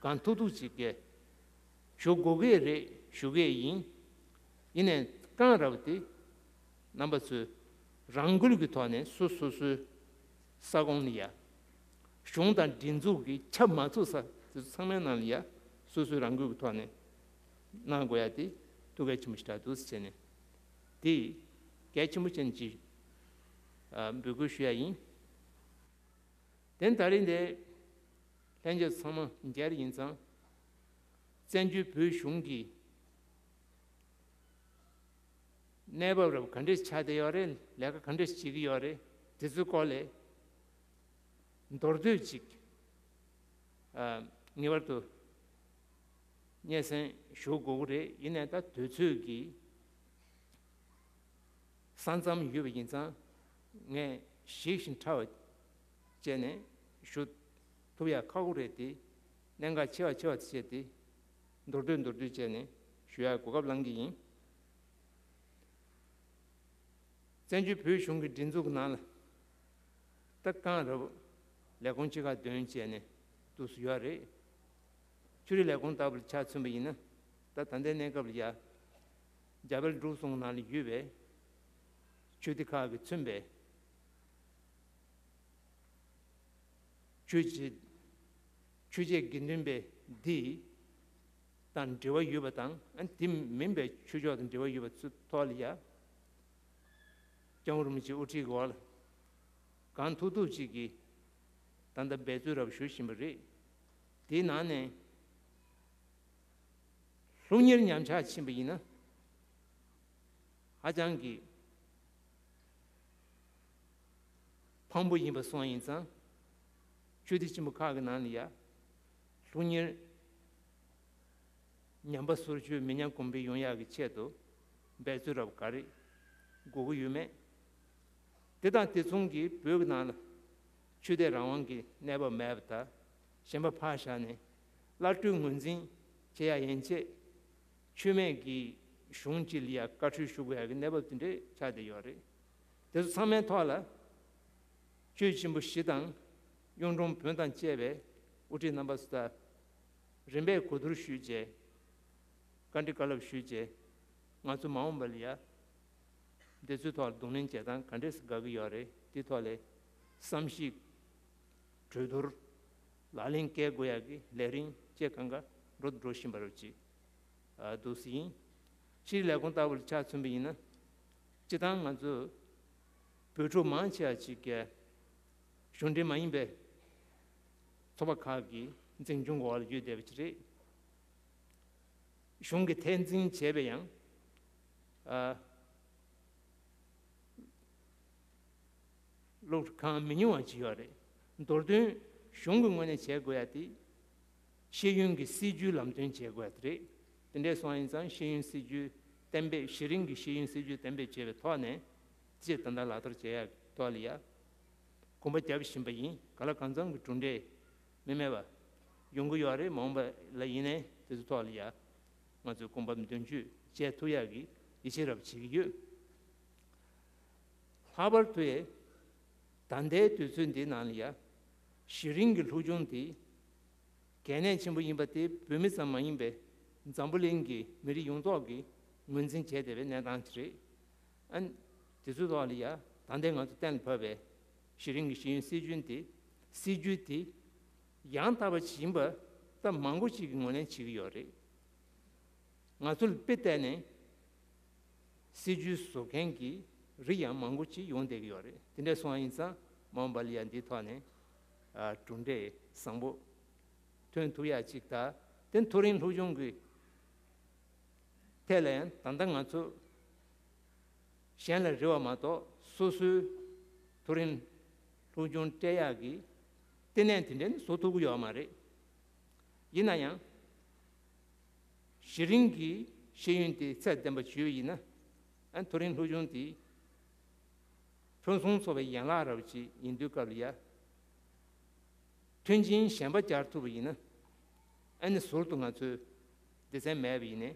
གང་ཐུབ་ཐུབ་ཅིག་གིས་ཞུ་དགོས་ཀྱི་རེད། ཞུ་གི་ཡིན། ཡིན་ནའི་རྐང་ར་བ་དེ་རྣམ་པ་ཚོས་རང་འགུལ་གྱི་ཐོག་ནས་སོ་སོ་སོའི་ས་ཁོངས་ལ་ཡ། གཞུང་དང་སྒྲིག་འཛུགས་ཀྱིས་ཁྱབ་མ་ཚུགས་ས་དེ་ཚོ་ཚང་མའི་ནང་ལ་ཡ་སོ་སོའི་རང་འགུལ་གྱི་ཐོག་ནས་གནང་དགོས་ཡ་དེ་ཐུགས་གལ་ཆེན་པོ་ཞིག་རེད་འདུག་ཟེར་བྱས་ནས། དེ་གལ་ཆེན་པོ་ཅན་གྱི་ཨ་འབོད་སྐུལ་ཞུ་ཡ་ཡིན། དེ་ད་རིང་འདི་ལྷན་རྒྱས་ཚང་མ་མཇལ་ཡིན་ཙང་། བཙན་བྱོལ་བོད་གཞུང་གི་གནས་བབ་རབ་ག་འདྲས་ཆགས་བསྡད་ཡོད་རེད། ལས་ཀ་ག་འདྲས་བྱེད་ཀྱི་ཡོད་རེད། དེ་ཚོའི་སྐོར་ལ་མདོར་བསྡུས་ཅིག་ཨ་ངེས་པར་དུ་སྙན་སེང་ཞུ་དགོས་ཀྱི་རེད། ཡིན་ནའི་ད་དུས་ཚོད་ཀྱི་ས་མཚམས་ཡོད་པ་ཡིན་ཙང་། ངས་ཞིབ་ཞིང་ཕྲ་བ་བྱས་ནས་ཞུ་ཐུབ་ཡག་ཁག་པོ་རེད་དེ། གནད་འགག་ཆེ་བ་ཆེ་བ་དེ་བྱས་ཏེ་མདོར་བསྡུས་མདོར་བསྡུས་བྱས་ནས་ཞུ་ཡག་གོ་སྐབས་བླང་གི་ཡིན། བཙན་བྱོལ་བོད་གཞུང་གི་སྒྲིག་འཛུགས་ནང་ལ་ད་རྐང་ར་བ་ལས་ཁུངས་ཆེ་ཁག་བདུན་བྱས་ནས་འདུག་སེ་ཡོད་རེད། ཆོས་རིག་ལས་ཁུངས་ལྟ་བུར་ཆ་མཚོན་པ་ཡིན་ན། ད་ད་ལྟའི་གནས་སྐབས་ལ་ཡ། རྒྱ་བལ་འབྲུག་གསུམ་ནང་ལ་ཡོད་པའི་ཆོས་སྡེ་ཁག་གིས་མཚོན་པའི་ཆོས་བྱེད་ ཆོས་བྱེད་དགེ་འདུན་པའི་འདི་དང་འབྲེལ་བ་ཡོད་པ་དང་། ཨ། དེ་མིན་པའི་ཆོས་ཕྱོགས་དང་འབྲེལ་བ་ཡོད་པ་ཚོའི་ཐོག་ལ་ཡ། སྐྱབས་མགོན་རིན་པོ་ཆེ་དབུ་ཁྲིད་འོག་ལ་གང་ཐུབ་ཐུབ་ཅིག་གིས་ད་ལྟ་འབད་རྩོལ་རབ་ཞུ་བཞིན་པ་རེད། དེའི་ནང་ནས་སློབ་གཉེར་ཉམས་ཆག་ཕྱིན་པ་ཡིན་ན། ཧ་ཅང་གི་ཕངས་པོ་ཡིན་པ་སོང་ཡིན་ཙང་། ཆོས་སྡེ་ཆེན་པོ་ཁག་གི་ནང་ལ་ཡ། སློབ་གཉེར་ཉམས་པ་སོར་ཆུད་མི་ཉམས་གོང་འཕེལ་ཡོང་ཡག་གི་ཆེད་དུ་འབད་རྩོལ་རབ་ག་རེ་དགོས་ཀྱི་ཡོད་མེད། དེ་དང་དེ་མཚུངས་ཀྱིས་བོད་ཀྱི་ནང་ལ་ཆོས་དད་རང་དབང་གི་གནས་བབ་མེད་པ་དང་། གཞན་པ་ཕར་བཞག་ནས་བླ་སྤྲུལ་ངོས་འཛིན་བྱེད་ཡ་ཡན་ཆད་ཆོས་མེད་ཀྱི་གཞུང་གཅིག་ལ་ཡ་བཀའ་འཁྲོལ་ཞུ་དགོས་ཡ་གི་གནས་བབ་དེ་འདྲས་ཆགས་བསྡད་ཡོད་རེད། དེ་ཚོ་ཚང་མའི་ཐོག་ལ་ཆོས་ཆེན་པོ་བཞི་དང་གཡུང་དྲུང་བོན་དང་བཅས་པའི་དབུ་ཁྲིད་རྣམ་པ་ཚོ་དང་རིམ་པས་གོ་བསྡུར་ཞུས་རྗེས། བཀའ་འདྲི་བཀའ་སློབ་ཞུས་རྗེས། ང་ཚོ་མ་འོངས་པ་ལ་ཡ། འདི་ཚོའི་ཐོག་ལ་གདོང་ལེན་བྱེད་སྟངས་ག་འདྲས་སེ་དགའ་གི་ཡོད་རེད། དེའི་ཐོག་ལ་བསམ་གཞིག་གྲོས་བསྡུར་ལག་ལེན་བཀལ་དགོས་ཡག་གི་ལས་རིམ་བཅས་གང་ག་འགྲོ་འགྲོ་བཞིན་པ་རེད་ཅེས་འདུག་ཟེར་ཡིན། ཕྱིའི་ལས་ཁུངས་ལྟ་བུ་ལ་ཆ་མཚོན་པ་ཡིན་ན། སྤྱིར་བཏང་ང་ཚོ་བོད་ཕྲུག་མང་ཆེ་བ་ཅིག་གིས་གཞུང་འབྲེལ་མ་ཡིན་པའི་ཚོགས་པ་ཁག་གི་འཛིན་སྐྱོང་འོག་ལ་ཡོད་བསྡད་པ་ཅིག་རེད། གཞུང་གིས་འཐབ་འཛིང་བྱས་པ་ཡང་། ཨ། བློ་གང་མི་ཉུང་བ་ཅིག་ཡོད་རེད། མདོར་དོན་གཞུང་གི་ངོས་ནས་བྱེད་དགོས་ཡ་དེ། ཤེས་ཡོན་གྱི་སྲིད་ཇུས་ལམ་སྟོན་བྱེད་དགོས་ཡ་དེ་རེད། དེ་འདྲས་སོང་ཡིན་ཙང་ཤེས་ཡོན་སྲིད་ཇུས་གཏན་འབེབས། གཞི་རིམ་གྱི་ཤེས་ཡོན་སྲིད་ཇུས་གཏན་འབེབས་བྱས་པའི་ཐོག་ནས་ཅིག་ད་ལྟ་ལག་བསྟར་བྱེད་ཡ་ཐོག་ལ་ཡ། གོམ་པ་རྒྱབ་བཞིན་པ་ཡིན། གང་ལ་གང་འཚམ་གྱི་གྲུབ་འབྲས་མི་མེད་པ་ཡོང་གི་ཡོད་རེད། མ་འོངས་པ་ལ་ཡིན་ནའི་དེ་ཚོ་ཐོག་ལ་ཡ་ང་ཚོས་གོམ་པ་མདུན་སྐྱོད་བྱེད་ཐུབ་ཡག་གི་ཡིད་ཆེས་རབ་བྱེད་ཀྱི་ཡོད། ལྷག་པར་དུ་ད་ལྟའི་དུས་ཚོད་འདིའི་ནང་ལ་ཡ། གཞི་རིམ་གྱི་སློབ་སྦྱོང་དེ་གལ་གནད་ཆེན་པོ་ཡིན་པ་དེ་བོད་མི་ཙམ་མ་ཡིན་པའི་འཛམ་བུ་གླིང་གི་མི་རིགས་ཡོངས་རྫོགས་ཀྱིས་ངོས་འཛིན་བྱས་བསྡད་པའི་གནས་སྟངས་ཅིག་རེད། ཨ། དེ་ཚོའི་ཐོག་ལ་ཡ། ད་ལྟའི་ང་ཚོ་གཏན་ལ་ཕབ་པའི་གཞི་རིམ་གྱི་ཤེས་ཡོན་སྲིད་ཇུས་དེ། སྲིད་ཇུས་དེ་ཡང་དག་པ་ཞིག་ཡིན་པ་ད་མང་པོ་ཞིག་གིས་ངོས་ལེན་བྱེད་ཀྱི་ཡོད་རེད། ང་ཚོ་ལ་དཔེ་བལྟས་ནས་སྲིད་ཇུས་བཟོ་མཁན་གྱི་རིགས་ཡང་མང་པོ་ཅིག་ཡོང་བསྡད་ཀྱི་ཡོད་རེད། དེ་འདྲ་སོང་བ་ཡིན་ཙང་མ་འོངས་པ་ལ་ཡང་འདིའི་ཐོག་ནས། ཨ། གྲུབ་འབྲས་བཟང་པོ་ཐོན་ཐུབ་ཡག་ཅིག་དང་། དེ་མཐོ་རིམ་སློབ་སྦྱོང་གི་ཐད་ལ་ཡང་ད་ལྟ་ང་ཚོ་གཞན་ལ་རེ་བ་མ་གཏོགས་སོ་སོའི་མཐོ་རིམ་སློབ་སྦྱོང་སྤྲད་ཡག་གི་ལྟེ་གནས་དེ་འདྲ་ནི་བཟོ་ཐུབ་ཀྱི་ཡོད་མ་རེད། ཡིན་ན་ཡང་། གཞི་རིམ་གྱི་ཤེས་ཡོན་དེ་ཚད་ལྡན་པ་ཞིག་ཡིན་ན། ཨ། མཐོ་རིམ་སློབ་སྦྱོང་དེ་ཕུན་སུམ་ཚོགས་པའི་ཡན་ལག་རབ་ཅིག་ཡིན་དུས་སྐབས་ལ་ཡ། མཐུན་རྐྱེན་གཞན་པ་སྦྱར་ཐུབ་པ་ཡིན་ན། ཨ་ནི་ཟུར་དུ་ང་ཚོས་སྡེ་ཚན་མེད་པ་ཡིན་ནའི་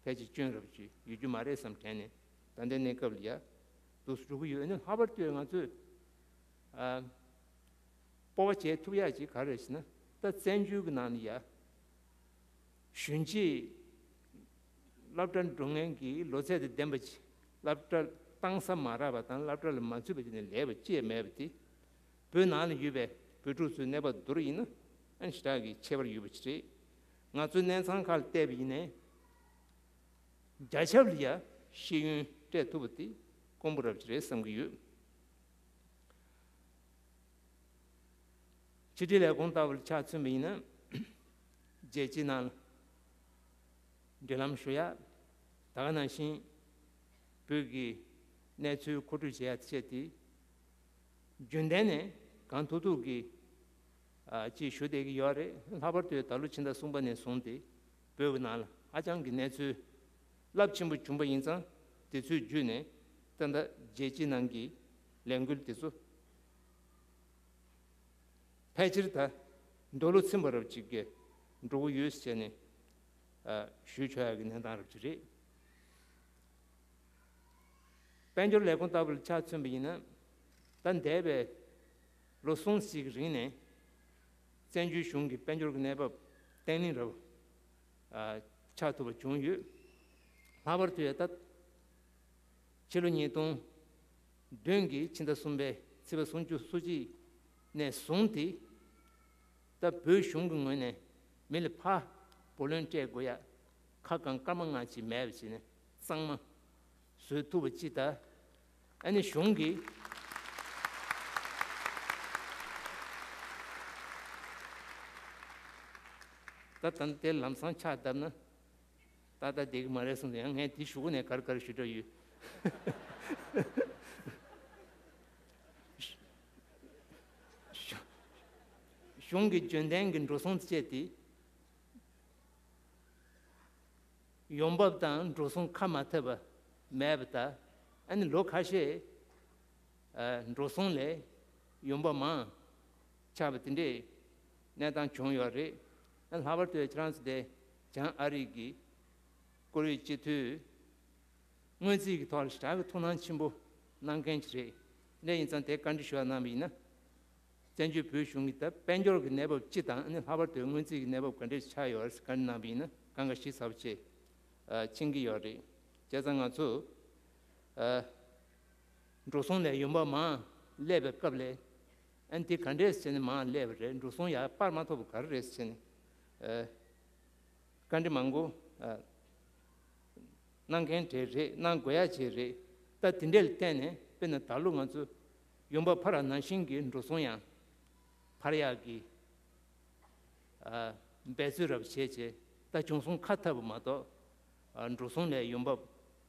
ཕལ་ཆེར་སྐྱོན་རབ་ཅིག་ཡོད་རྒྱུ་མ་རེད་བསམ་དྲན་ནས། ད་ལྟའི་གནས་སྐབས་ལ་ཡ་འདུག་སེ་འགྲོ་གི་ཡོད། ཨ་ནི་ལྷག་པར་དུ་ང་ཚོས། ཨ། སྤོབས་པ་བྱེད་ཐུབ་ཡག་ཅིག་ག་རེ་རེད་ཟེར་ན། ད་བཙན་བྱོལ་གྱི་ནང་ལ་ཡ། གཞོན་སྐྱེས་སློབ་གྲྭ་འགྲོ་མཁན་གྱི་ལོ་ཚད་དང་ལྡན་པ་ཅིག་སློབ་གྲྭ་བཏང་ས་མ་རག་པ་དང་སློབ་གྲྭ་ལ་མ་ཚུད་པ་ཅིག་ནས་ལས་པ་ཅི་ཡང་མེད་པ་དེ། བོད་ནང་ལ་ཡོད་པའི་བོད་ཕྲུག་ཚོའི་གནས་བབ་བསྡུར་ཡིན་ན། ཨ་ནི་ཞེ་དྲག་གི་ཁྱད་པར་ཡོད་པ་ཅིག་རེད། ང་ཚོའི་གནས་ཚང་ཁག་ལ་བལྟས་པ་ཡིན་ནའི། བརྒྱ་ཆ་ལ་ཡ་ཤེས་ཡོན་སྤྲད་ཐུབ་པ་དེ་དཀོན་པོ་རབ་ཅིག་རེད་བསམ་གྱི་ཡོད། ཕྱི་དྲིལ་ལས་ཁུངས་ལྟ་བུར་ཆ་མཚོན་པ་ཡིན་ན། རྒྱལ་སྤྱིའི་ནང་ལ་འབྲེལ་ལམ་ཞུ་ཡ། ད་ག་ནང་བཞིན་བོད་ཀྱི་གནས་ཚུལ་མཁོ་སྤྲོད་བྱེད་ཡ་བཅས་ཏེ། རྒྱུན་ལྡན་ནས་གང་ཐུབ་ཐུབ་ཀྱིས། ཨ། ཅིག་ཞུ་བསྡད་ཀྱི་ཡོད་རེད། ལྷག་པར་དུ་ད་ལོ་ཕྱི་ཟླ་གསུམ་པ་ནས་བཟུང་སྟེ་བོད་ཀྱི་ནང་ལ་ཧ་ཅང་གི་གནས་ཚུལ་རླབས་ཆེན་པོ་བྱུང་པ་ཡིན་ཙང་། དེ་ཚོའི་བརྒྱུད་ནས་ད་ལྟ་རྒྱལ་སྤྱིའི་ནང་གི་ལས་འགུལ་དེ་ཚོ་ཕལ་ཆེར་ད་འདོད་བློ་ཚིམ་པ་རབ་ཅིག་གིས་འགྲོ་གི་ཡོད་ཟེར་ནས། ཨ། ཞུ་ཆོག་ཡག་གི་གནས་སྟངས་རབ་ཅིག་རེད། དཔལ་འབྱོར་ལས་ཁུངས་ལྟ་བུར་ཆ་མཚོན་པ་ཡིན་ན། ད་འདས་པའི་ལོ་གསུམ་ཞིག་གི་རིང་ནས་བཙན་བྱོལ་གཞུང་གི་དཔལ་འབྱོར་གྱི་གནས་བབ་བརྟན་ལྷིང་རབ། ཨ། ཆགས་ཐུབ་པ་བྱུང་ཡོད། ལྷག་པར་དུ་ཡ་ད་ཕྱི་ལོ་ཉིས་སྟོང་བདུན་གྱི་ཕྱི་ཟླ་གསུམ་པའི་ཚེས་པ་སུམ་ཅུ་སོ་གཅིག་ནས་བཟུང་སྟེ། ད་བོད་གཞུང་གི་ངོས་ནས་མི་ལ་ཕར་བུ་ལོན་སྤྲད་དགོས་ཡ་ཁ་གང་སྐར་མ་ལྔ་ཅིག་མེད་པ་བྱས་ནས་གཙང་མ་བཟོ་ཐུབ་པ་ཅིག་ད། ཨ་ནི་གཞུང་གིས་ད་ད་དེ་ལམ་སང་ཕྱག་བརྡབ་ན། ཏག་ཏག་བསྡད་ཀྱི་མ་རེད་གསུངས་ཏེ། ཡང་ངས་དེ་གཞུག་གུ་ནས་ག་རེ་ག་རེ་ཞུ་འདོད་ཡོད། གཞུང་གི་འཇོན་ཐང་གི་འགྲོ་སོང་སྤྱད་དེ་ཡོང་འབབ་དང་འགྲོ་སོང་ཁ་མ་ཐེབས་པ་མེད་པ་དང་། ཨ་ནི་ལོ་ཁ་ཤས་ཨ་འགྲོ་སོང་ལས་ཡོང་འབབ་མང་ཆགས་པ་དེ་འདྲའི་གནས་སྟངས་བྱུང་ཡོད་རེད། ཨ་ལྷག་པར་དུ་ཁྱེད་རང་ཚོ་དེ་བྱང་ཨ་རི་གི་ཀོ་རི་སྤྱི་འཐུས་སྔོན་རྩིས་ཀྱི་ཐོག་ལ་ཞེ་དྲག་གི་ཐུགས་སྣང་ཆེན་པོ་གནང་མཁན་ཅིག་རེད། དེ་འདྲ་ཡིན་ཙང་དེ་བཀའ་འདྲི་ཞུ་བ་གནང་བ་ཡིན་ན། བཙན་བྱོལ་བོད་གཞུང་གིས་ད་དཔལ་འབྱོར་གྱི་གནས་བབ་སྤྱི་དང་། ཨ་ནི་ལྷག་པར་དུ་སྔོན་རྩིས་ཀྱི་གནས་བབ་ག་འདྲས་ཆགས་ཡོད་རེད་བཀའ་འདྲི་གནང་བ་ཡིན་ན། གང་ག་ཞིབ་ཚགས་པོ་བྱས་ཨ་མཁྱེན་གྱི་ཡོད་རེད། བྱས་ཙང་ང་ཚོ་ཨ་འགྲོ་སོང་ལས་ཡོང་འབབ་མང་སླེབས་པའི་སྐབས་ལ། ཨ་ནི་དེ་ག་འདྲས་བྱས་ནས་མང་སླེབས་པ་རེད། འགྲོ་སོང་ཡར་སྤར་མ་ཐུབ་པ་ག་རེ་རེད་ཟེར་ནས་ཨ་བཀའ་འདྲི་མང་པོ་ཨ་གནང་མཁན་གྲས་རེད། གནང་དགོས་ཡ་བྱས་རེད། ད་དེ་འདྲས་ལ་བརྟེན་ནས་དཔེར་ན་ད་ལོ་ང་ཚོ་ཡོང་འབབ་འཕར་བ་ནང་བཞིན་གྱི་འགྲོ་སོང་ཡང་འཕར་ཡག་གི་ཨ་འབད་རྩོལ་རབ་བྱས་བྱས། ད་བྱུང་སོང་ཁ་ཐབ་པ་མ་གཏོགས་ཨ་འགྲོ་སོང་ལས་ཡོང་འབབ་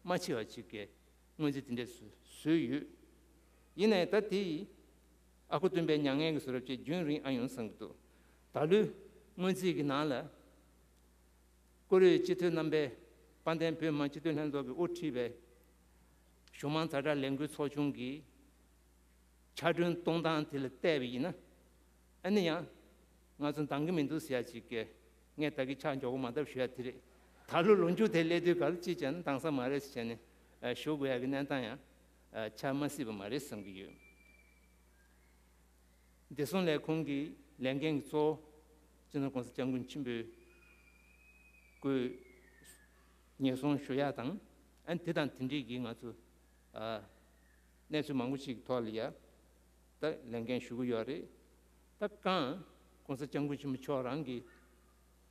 མ་ཕྱི་བ་ཅིག་གི་སྔོན་རྩིས་དེ་འདྲས་བཟོས་ཡོད། ཡིན་ནའི་ད་དེ་ཨ་ཁུ་སྟོན་པས་མྱ་ངན་གྱི་བཟོ་འདྲ་བྱས་རྒྱུན་རིང་ཨ་ཡོང་བསམ་གྱི་འདུག་ད་ལོའི་སྔོན་རྩིས་ཀྱི་ནང་ལ་ཀོ་རི་སྤྱི་འཐུས་རྣམ་པས་དཔལ་ལྡན་བོད་མི་མང་སྤྱི་འཐུས་ལྷན་ཚོགས་ཀྱིས་དབུ་ཁྲིད་པའི་གཞུང་མང་ཛ་དྲག་ལས་འགུལ་ཚོགས་ཆུང་གིས་ཕྱག་སྒྲོན་གཏོང་སྟངས་དེ་ལ་བལྟས་པ་ཡིན་ན། ཨ་ནི་ཡང་ང་ཚོ་འདང་གི་མི་འདུག་ཟེར་ཡ་ཅིག་གིས། ངས་ད་གིན་ཕྱག་མགྱོགས་པོ་མ་བཏབ་ཞུ་ཡ་དེ་རེད། ད་ལོ་ལོ་མཇུག་དེ་སླེབས་དུས་ག་ལ་ཅིག་བྱས་ན་འདང་ས་མ་རེད་ཟེར་བྱས་ནས་ཨ་ཞུ་དགོས་ཡ་གི་གནས་སྟངས་ཡང་ཨ་ཆགས་མ་སྲིད་པ་མ་རེད་བསམ་གྱི་ཡོད། བདེ་སྲུང་ལས་ཁུངས་ཀྱི་ལས་འགན་གྱི་གཙོ་བོ་སྤྱི་ནོར་༸གོང་ས་༸སྐྱབས་མགོན་ཆེན་པོས་སྐུའི་ཉེན་སྲུང་ཞུ་ཡག་དང་། ཨ་ནི་དེ་དང་དེ་འདྲའི་གི་ང་ཚོ་ཨ་གནས་ཚུལ་མང་པོ་ཞིག་གི་ཐོག་ལ་ཡ་ད་ལས་འགན་ཞུ་གི་ཡོད་རེད། ད་གང་༸གོང་ས་༸སྐྱབས་མགོན་ཆེན་པོ་མཆོག་རང་གི་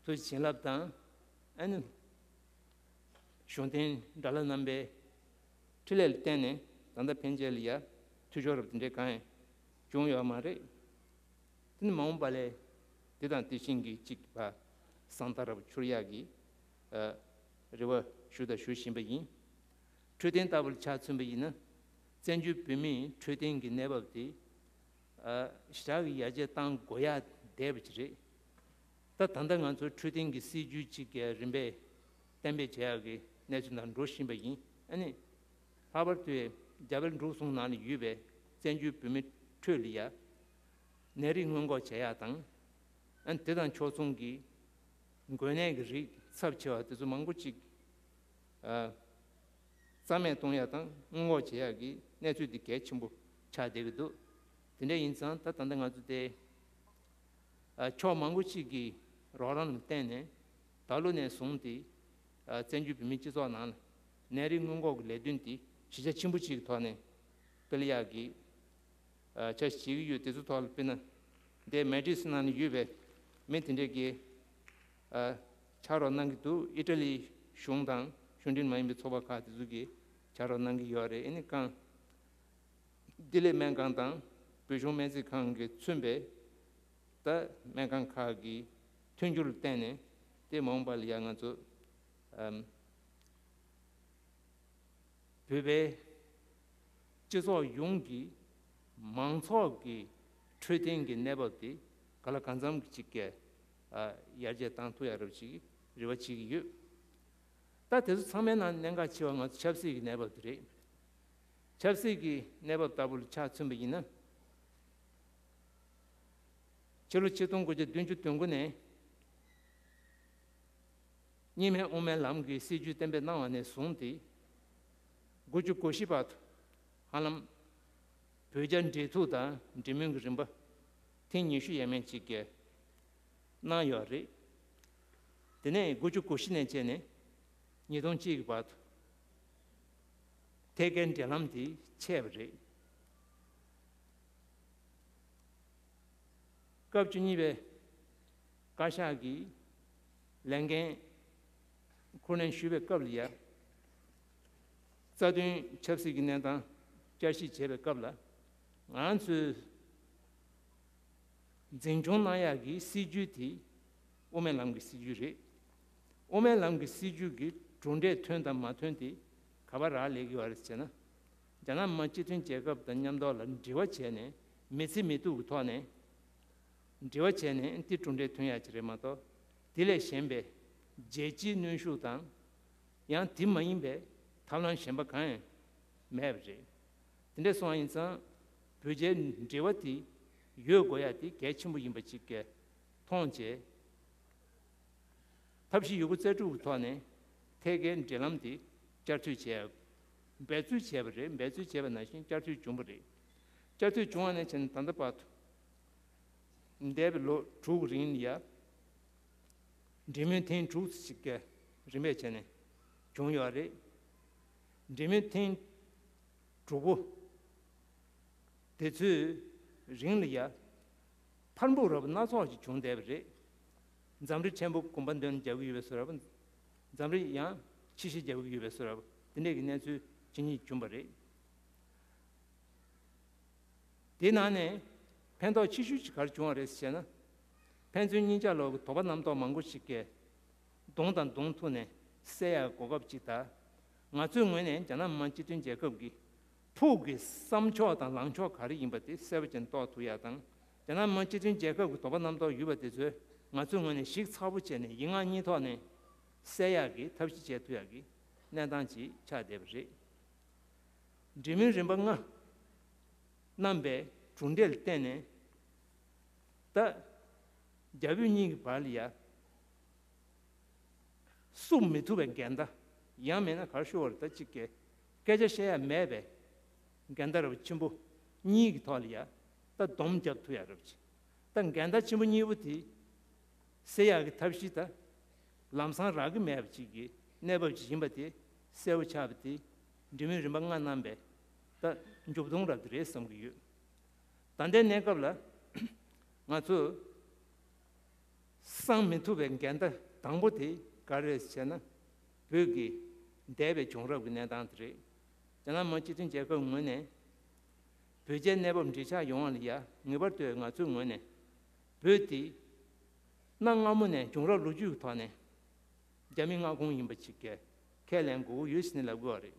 ཐུགས་རྗེ་བྱིན་རླབས་དང་། ཨ་ནི་གཞུང་བསྟེན་དགྲ་ལྷ་རྣམ་པའི་འཕྲིན་ལས་ལ་བརྟེན་ནས་ད་ལྟ་ཕན་ཆད་ལ་ཡ་འཐུས་ཤོར་རབ་དེ་འདྲའི་གང་ཡང་བྱུང་ཡོད་མ་རེད། དེ་ནི་མ་འོངས་པ་ལས་དེ་དང་དེ་བཞིན་གྱི་གཅིག་པ་བཟང་མཐའ་རབ་འཕྱུར་ཡག་གི་ཨ་རེ་བ་ཞུ་དང་ཞུ་བཞིན་པ་ཡིན། འཕྲོད་བསྟེན་ལྟ་བུ་ལ་ཆ་མཚོན་པ་ཡིན་ན། བཙན་བྱོལ་བོད་མིའི་འཕྲོད་བསྟེན་གྱི་གནས་བབ་དེ་ཨ་ཞེ་དྲག་གི་ཡར་རྒྱས་གཏང་དགོས་ཡ་བསྡད་པ་ཅིག་རེད། ད་ད་ལྟ་ང་ཚོ་འཕྲོད་བསྟེན་གྱི་སྲིད་ཇུས་གཅིག་གི་རིམ་པས་གཏན་འབེབས་བྱེད་ཡག་གི་གནས་ཚུལ་ནང་འགྲོ་བཞིན་པ་ཡིན། ཨ་ནི་ལྷག་པར་དུ་རྒྱ་བལ་འབྲུག་གསུམ་ནང་ལ་ཡོད་པའི་བཙན་བྱོལ་བོད་མི་ཁྲོད་ལ་ཡ་ནད་རིགས་སྔོན་འགོག་བྱེད་ཡག་དང་། ཨ་ནི་དེ་དང་ཕྱོགས་མཚུངས་ཀྱི་འགོས་ནད་ཀྱི་རིགས་ཚབས་ཆེ་བ་དེ་ཚོ་མང་པོ་ཅིག་ཨ་རྩ་མེད་གཏོང་ཡག་དང་སྔོན་འགོག་བྱེད་ཡག་གི་གནས་ཚུལ་འདི་གལ་ཆེན་པོ་ཆགས་བསྡད་ཀྱི་འདུག་དེ་འདྲ་ཡིན་ཙང་ད་ད་ལྟ་ང་ཚོ་དེ་ཨ་ཕྱོགས་མང་པོ་ཅིག་གི་རོགས་རམ་ལ་བརྟེན་ནས་ད་ལོ་ནས་བཟུང་སྟེ་ཨ་བཙན་བྱོལ་བོད་མིའི་སྤྱི་ཚོགས་ནང་ལ་ནད་རིགས་སྔོན་འགོག་གི་ལས་དོན་དེ་གཞི་རྒྱ་ཆེན་པོ་ཅིག་གི་ཐོག་ནས་སྤེལ་ཡག་གི་ཨ་འཆར་གཞི་བྱེད་ཀྱི་ཡོད། དེ་ཚོའི་ཐོག་ལ་དཔེར་ན་འདི་མེ་ཏྲིས་ནང་ལ་ཡོད་པའི་མི་དེ་འདྲས་ཀྱིས་ཨ་ཕྱག་རོགས་གནང་གི་འདུག་ཨི་ཊ་ལི་གཞུང་དང་གཞུང་འབྲེལ་མ་ཡིན་པའི་ཚོགས་པ་ཁག་དེ་ཚོ་གིས་ཕྱག་རོགས་གནང་གི་ཡོད་རེད། ཨ་ནི་གང་ལྡི་ལི་སྨན་ཁང་དང་བོད་གཞུང་སྨན་རྩིས་ཁང་གིས་མཚོན་པའི་ད་སྨན་ཁང་ཁག་གི་མཐུན་འགྱུར་ལ་བརྟེན་ནས་དེ་མ་འོངས་པ་ལ་ཡང་ང་ཚོ་ཨམ་བོད་པའི་སྤྱི་ཚོགས་ཡོངས་ཀྱི་མང་ཚོགས་ཀྱི་འཕྲོད་བསྟེན་གྱི་གནས་བབ་དེ་ག་ལ་གང་འཚམ་ཅིག་གི་ཨ་ཡར་རྒྱས་བཏང་ཐུབ་ཡ་རབས་ཅིག་རེ་བ་བྱེད་ཀྱི་ཡོད། ད་དེ་ཚོ་ཚང་མའི་ནང་གནད་འགག་ཆེ་བ་ང་ཚོ་ཆབ་སྲིད་ཀྱི་གནས་བབ་དེ་རེད། ཆབ་སྲིད་ཀྱི་གནས་བབ་ལྟ་བུ་ལ་ཆ་མཚོན་པ་ཡིན་ན། ཕྱི་ལོ་ཆིག་སྟོང་དགུ་བརྒྱ་བདུན་ཅུ་དོན་དགུ་ནས་གཉིས་སྨན་དབུ་མའི་ལམ་གྱི་སྲིད་ཇུས་གཏན་འབེབས་གནང་བ་ནས་བཟུང་སྟེ། དགུ་བཅུ་གོ་བཞི་བར་དུ་ཧ་ལམ་བོད་རྒྱ་འབྲེལ་ཐུག་དང་འབྲེལ་མོལ་གྱི་རིམ་པ་ཐེངས་ཉི་ཤུ་ཡས་མས་ཅིག་གནང་ཡོད་རེད། དེ་ནས་དགུ་བཅུ་གོ་བཞི་ནས་བྱས་ནས་ཉིས་སྟོང་གཅིག་གི་བར་དུ་ཐད་ཀའི་འབྲེལ་ལམ་དེ་ཆད་པ་རེད། སྐབས་བཅུ་གཉིས་པའི་ བཀའ་ཤག་གི་ལས་འགན་ཁུར་ལེན་ཞུས་པའི་སྐབས་ལ་ཡ། རྩ་དོན་ཆབ་སྲིད་ཀྱི་གནས་སྟངས་བསྐྱར་ཞིབ་བྱས་པའི་སྐབས་ལ། ང་ཚོས་འཛིན་སྐྱོང་གནང་ཡག་གི་སྲིད་ཇུས་དེ་དབུ་མའི་ལམ་གྱི་སྲིད་ཇུས་རེད། དབུ་མའི་ལམ་གྱི་སྲིད་ཇུས་ཀྱི་གྲུབ་འབྲས་ཐོན་དང་མ་ཐོན་དེ་ག་པར་རག་ལས་ཀྱི་ཡོད་རེད་ཟེར་ན། རྒྱ་ནག་མི་དམངས་སྤྱི་མཐུན་རྒྱལ་ཁབ་དང་མཉམ་ཐོག་ལ་འབྲེལ་བ་བྱས་ནས་མི་ཚེ་མི་ཐུབ་ཀྱི་ཐོག་ནས། འབྲེལ་བ་བྱས་ནས་དེ་གྲུབ་འབྲས་ཐོན་ཡག་ཅིག་རེད་མ་གཏོགས། དེ་ལས་གཞན་པའི་རྒྱལ་སྤྱིའི་གནོན་ཤུགས་དང་། ཡང་དེ་མ་ཡིན་པའི་ཐབས་ལམ་གཞན་པ་གང་ཡང་མེད་པ་རེད། དེ་འདྲ་སོང་བ་ཡིན་ཙང་བོད་རྒྱའི་འབྲེལ་བ་དེ་ཡོད་དགོས་ཡག་དེ་གལ་ཆེན་པོ་ཡིན་པ་ཅིག་གིས་མཐོང་བྱས། ཐབས་ཤེས་ཡོད་རྒུ་རྩལ་སྤྲུགས་ཀྱི་ཐོག་ནས་ཐད་ཀའི་འབྲེལ་ལམ་དེ་བསྐྱར་མཐུད་བྱས། འབད་རྩོལ་བྱས་པ་རེད། འབད་རྩོལ་བྱས་པ་ནང་བཞིན་བསྐྱར་མཐུད་བྱུང་བ་རེད། བསྐྱར་མཐུད་བྱུང་བ་ནས་བྱས་ནས་ད་ལྟ་བར་དུ། འདས་པའི་ལོ་དྲུག་རིང་ལ་ཡ། འབྲེལ་མོལ་ཐེངས་དྲུག་ཅིག་གི་རིམ་པས་བྱས་ནས་བྱུང་ཡོད་རེད། འབྲེལ་མོལ་ཐེངས་དྲུག་པོ་དེ་ཚོའི་རིང་ལ་ཡ། འཕར་འབུབ་རབ་སྣ་ཚོགས་ཤིག་བྱུང་བསྡད་པ་རེད། འཛམ་རི་ཕྲན་བུ་གོམ་པ་མདུན་རྒྱག་གི་ཡོད་པའི་བཟོ་འདྲ། འཛམ་རི་ཡང་ཕྱི་བཤིག་རྒྱག་གི་ཡོད་པའི་བཟོ་འདྲ། དེ་འདྲས་ཀྱི་གནས་ཚུལ་ཇི་སྙེད་བྱུང་བ་རེད། དེའི་ནང་ནས་ཕན་ཐོགས་ཆེ་ཤོས་ཅིག་ག་རེ་བྱུང་བ་རེད་ཟེར་ན། ཕན་ཚུན་གཉིས་ཆ་ལོག་གི་དོགས་པ་རྣམ་རྟོག་མང་པོ་ཞིག་གིས་གདོང་དང་གདོང་ཐུག་ནས་བསལ་ཡག་གོ་སྐབས་ཅིག་དང་། ང་ཚོའི་ངོས་ནས་རྒྱ་ནག་མི་དམངས་སྤྱི་མཐུན་རྒྱལ་ཁབ་ཀྱི་ཕུགས་ཀྱི་བསམ་ཕྱོགས་དང་ལངས་ཕྱོགས་ག་རེ་ཡིན་པ་དེ་གསལ་པོ་བྱས་ནས་རྟོགས་ཐུབ་ཡག་དང་། རྒྱ་ནག་མི་དམངས་སྤྱི་མཐུན་རྒྱལ་ཁབ་ཀྱི་དོགས་པ་རྣམ་རྟོག་ཡོད་པ་དེ་ཚོ་ང་ཚོའི་ངོས་ནས་ཞིབ་ཚགས་པོ་བྱས་ནས་ཡིག་ངག་གཉིས་ཐོག་ནས་གསལ་ཡག་གི་ཐབས་ཤེས་བྱེད་ཐུབ་ཡག་གི་གནས་སྟངས་ཅིག་ཆགས་བསྡད་པ་རེད། འབྲེལ་མོལ་རིམ་པ་ལྔ་གནང་པའི་གྲུབ་འབྲས་ལ་བརྟེན་ནས། ད་རྒྱ་བོད་གཉིས་ཀྱི་བར་ལ་ཡ། བསུབ་མི་ཐུབ་པའི་འགལ་ཟླ། ཡང་མིན་ན་ག་རེ་ཞུ་བ་རེད། ད་གཅིག་གིས་སྐད་ཆ་བཤད་ཡ་མེད་པའི་འགལ་ཟླ་རབ་ཆེན་པོ་གཉིས་ཀྱི་ཐོག་ལ་ཡ། ད་སྡོམ་རྒྱབ་ཐུབ་ཡ་རབ་ཆེ། ད་འགལ་ཟླ་ཆེན་པོ་གཉིས་པོ་དེ་སེལ་ཡག་གི་ཐབས་ཤེས་ད་ལམ་སང་རག་གི་མེད་པ་ཅིག་གི་གནས་བབ་ཅིག་ཡིན་པ་དེ་གསལ་པོ་ཆགས་པ་དེ་འབྲེལ་མོལ་རིམ་པ་ལྔ་གནང་པའི་ད་མཇུག་སྡོམ་རབ་དེ་རེད་བསམ་གྱི་ཡོད། ད་ལྟའི་གནས་སྐབས་ལ་ང་ཚོ་སངས་མི་ཐུབ་པའི་འགལ་ཟླ་དང་པོ་དེ་ག་རེ་རེད་ཟེར་ན། བོད་ཀྱི་འདས་པའི་བྱུང་རབས་ཀྱི་གནས་སྟངས་དེ་རེད། རྒྱ་ནག་མི་དམངས་སྤྱི་མཐུན་རྒྱལ་ཁབ་ངོས་ནས་བོད་རྒྱའི་གནས་བབ་འགྲིག་ཆགས་ཡོང་བ་ལ་ཡ། ངེས་པར་དུ་ང་ཚོའི་ངོས་ནས་བོད་དེ་གནའ་སྔ་མོ་ནས་བྱུང་རབས་ལོ་རྒྱུས་ཀྱི་ཐོག་ནས་རྒྱ་མི་མངའ་ཁོངས་ཡིན་པ་ཅིག་གི་ཁས་ལེན་དགོས་ཀྱི་ཡོད་ཟེར་ནས་ལབ་དགོས་པ་རེད།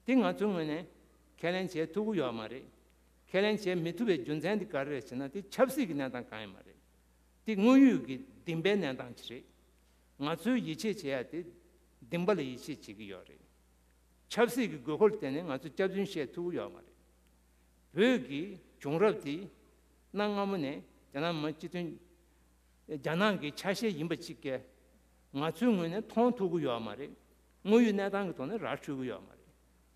དེ་ང་ཚོའི་ངོས་ནས་ཁས་ལེན་བྱེད་ཐུབ་ཀྱི་ཡོད་མ་རེད། ཁས་ལེན་བྱེད་མི་ཐུབ་པའི་རྒྱུ་མཚན་དེ་ག་རེ་རེད་ཟེར་ན། དེ་ཆབ་སྲིད་ཀྱི་གནས་སྟངས་གང་ཡང་མ་རེད། དེ་དངོས་ཡོད་ཀྱི་སྡིངས་པའི་གནས་སྟངས་ཅིག་རེད། ང་ཚོའི་ཡིད་ཆེས་བྱེད་ཡ་དེ་སྡིངས་པ་ལ་ཡིད་ཆེས་བྱེད་ཀྱི་ཡོད་རེད། ཆབ་སྲིད་ཀྱི་དགོས་མཁོ་ལ་བརྟེན་ནས་ང་ཚོས་སྐྱག་རྫུན་བཤད་ཐུབ་ཀྱི་ཡོད་མ་རེད། བོད་ཀྱི་བྱུང་རབས་དེ་གནའ་སྔ་མོ་ནས་རྒྱ་ནག་མི་དམངས་སྤྱི་མཐུན། རྒྱ་ནག་གི་ཆ་ཤས་ཡིན་པ་ཅིག་གིས་ང་ཚོའི་ངོས་ནས་མཐོང་ཐུབ་ཀྱི་ཡོད་མ་རེད། དངོས་ཡོད་གནས་སྟངས་ཀྱི་ཐོག་ནས་ར་འཕྲོད་ཀྱི་ཡོད་མ་རེད།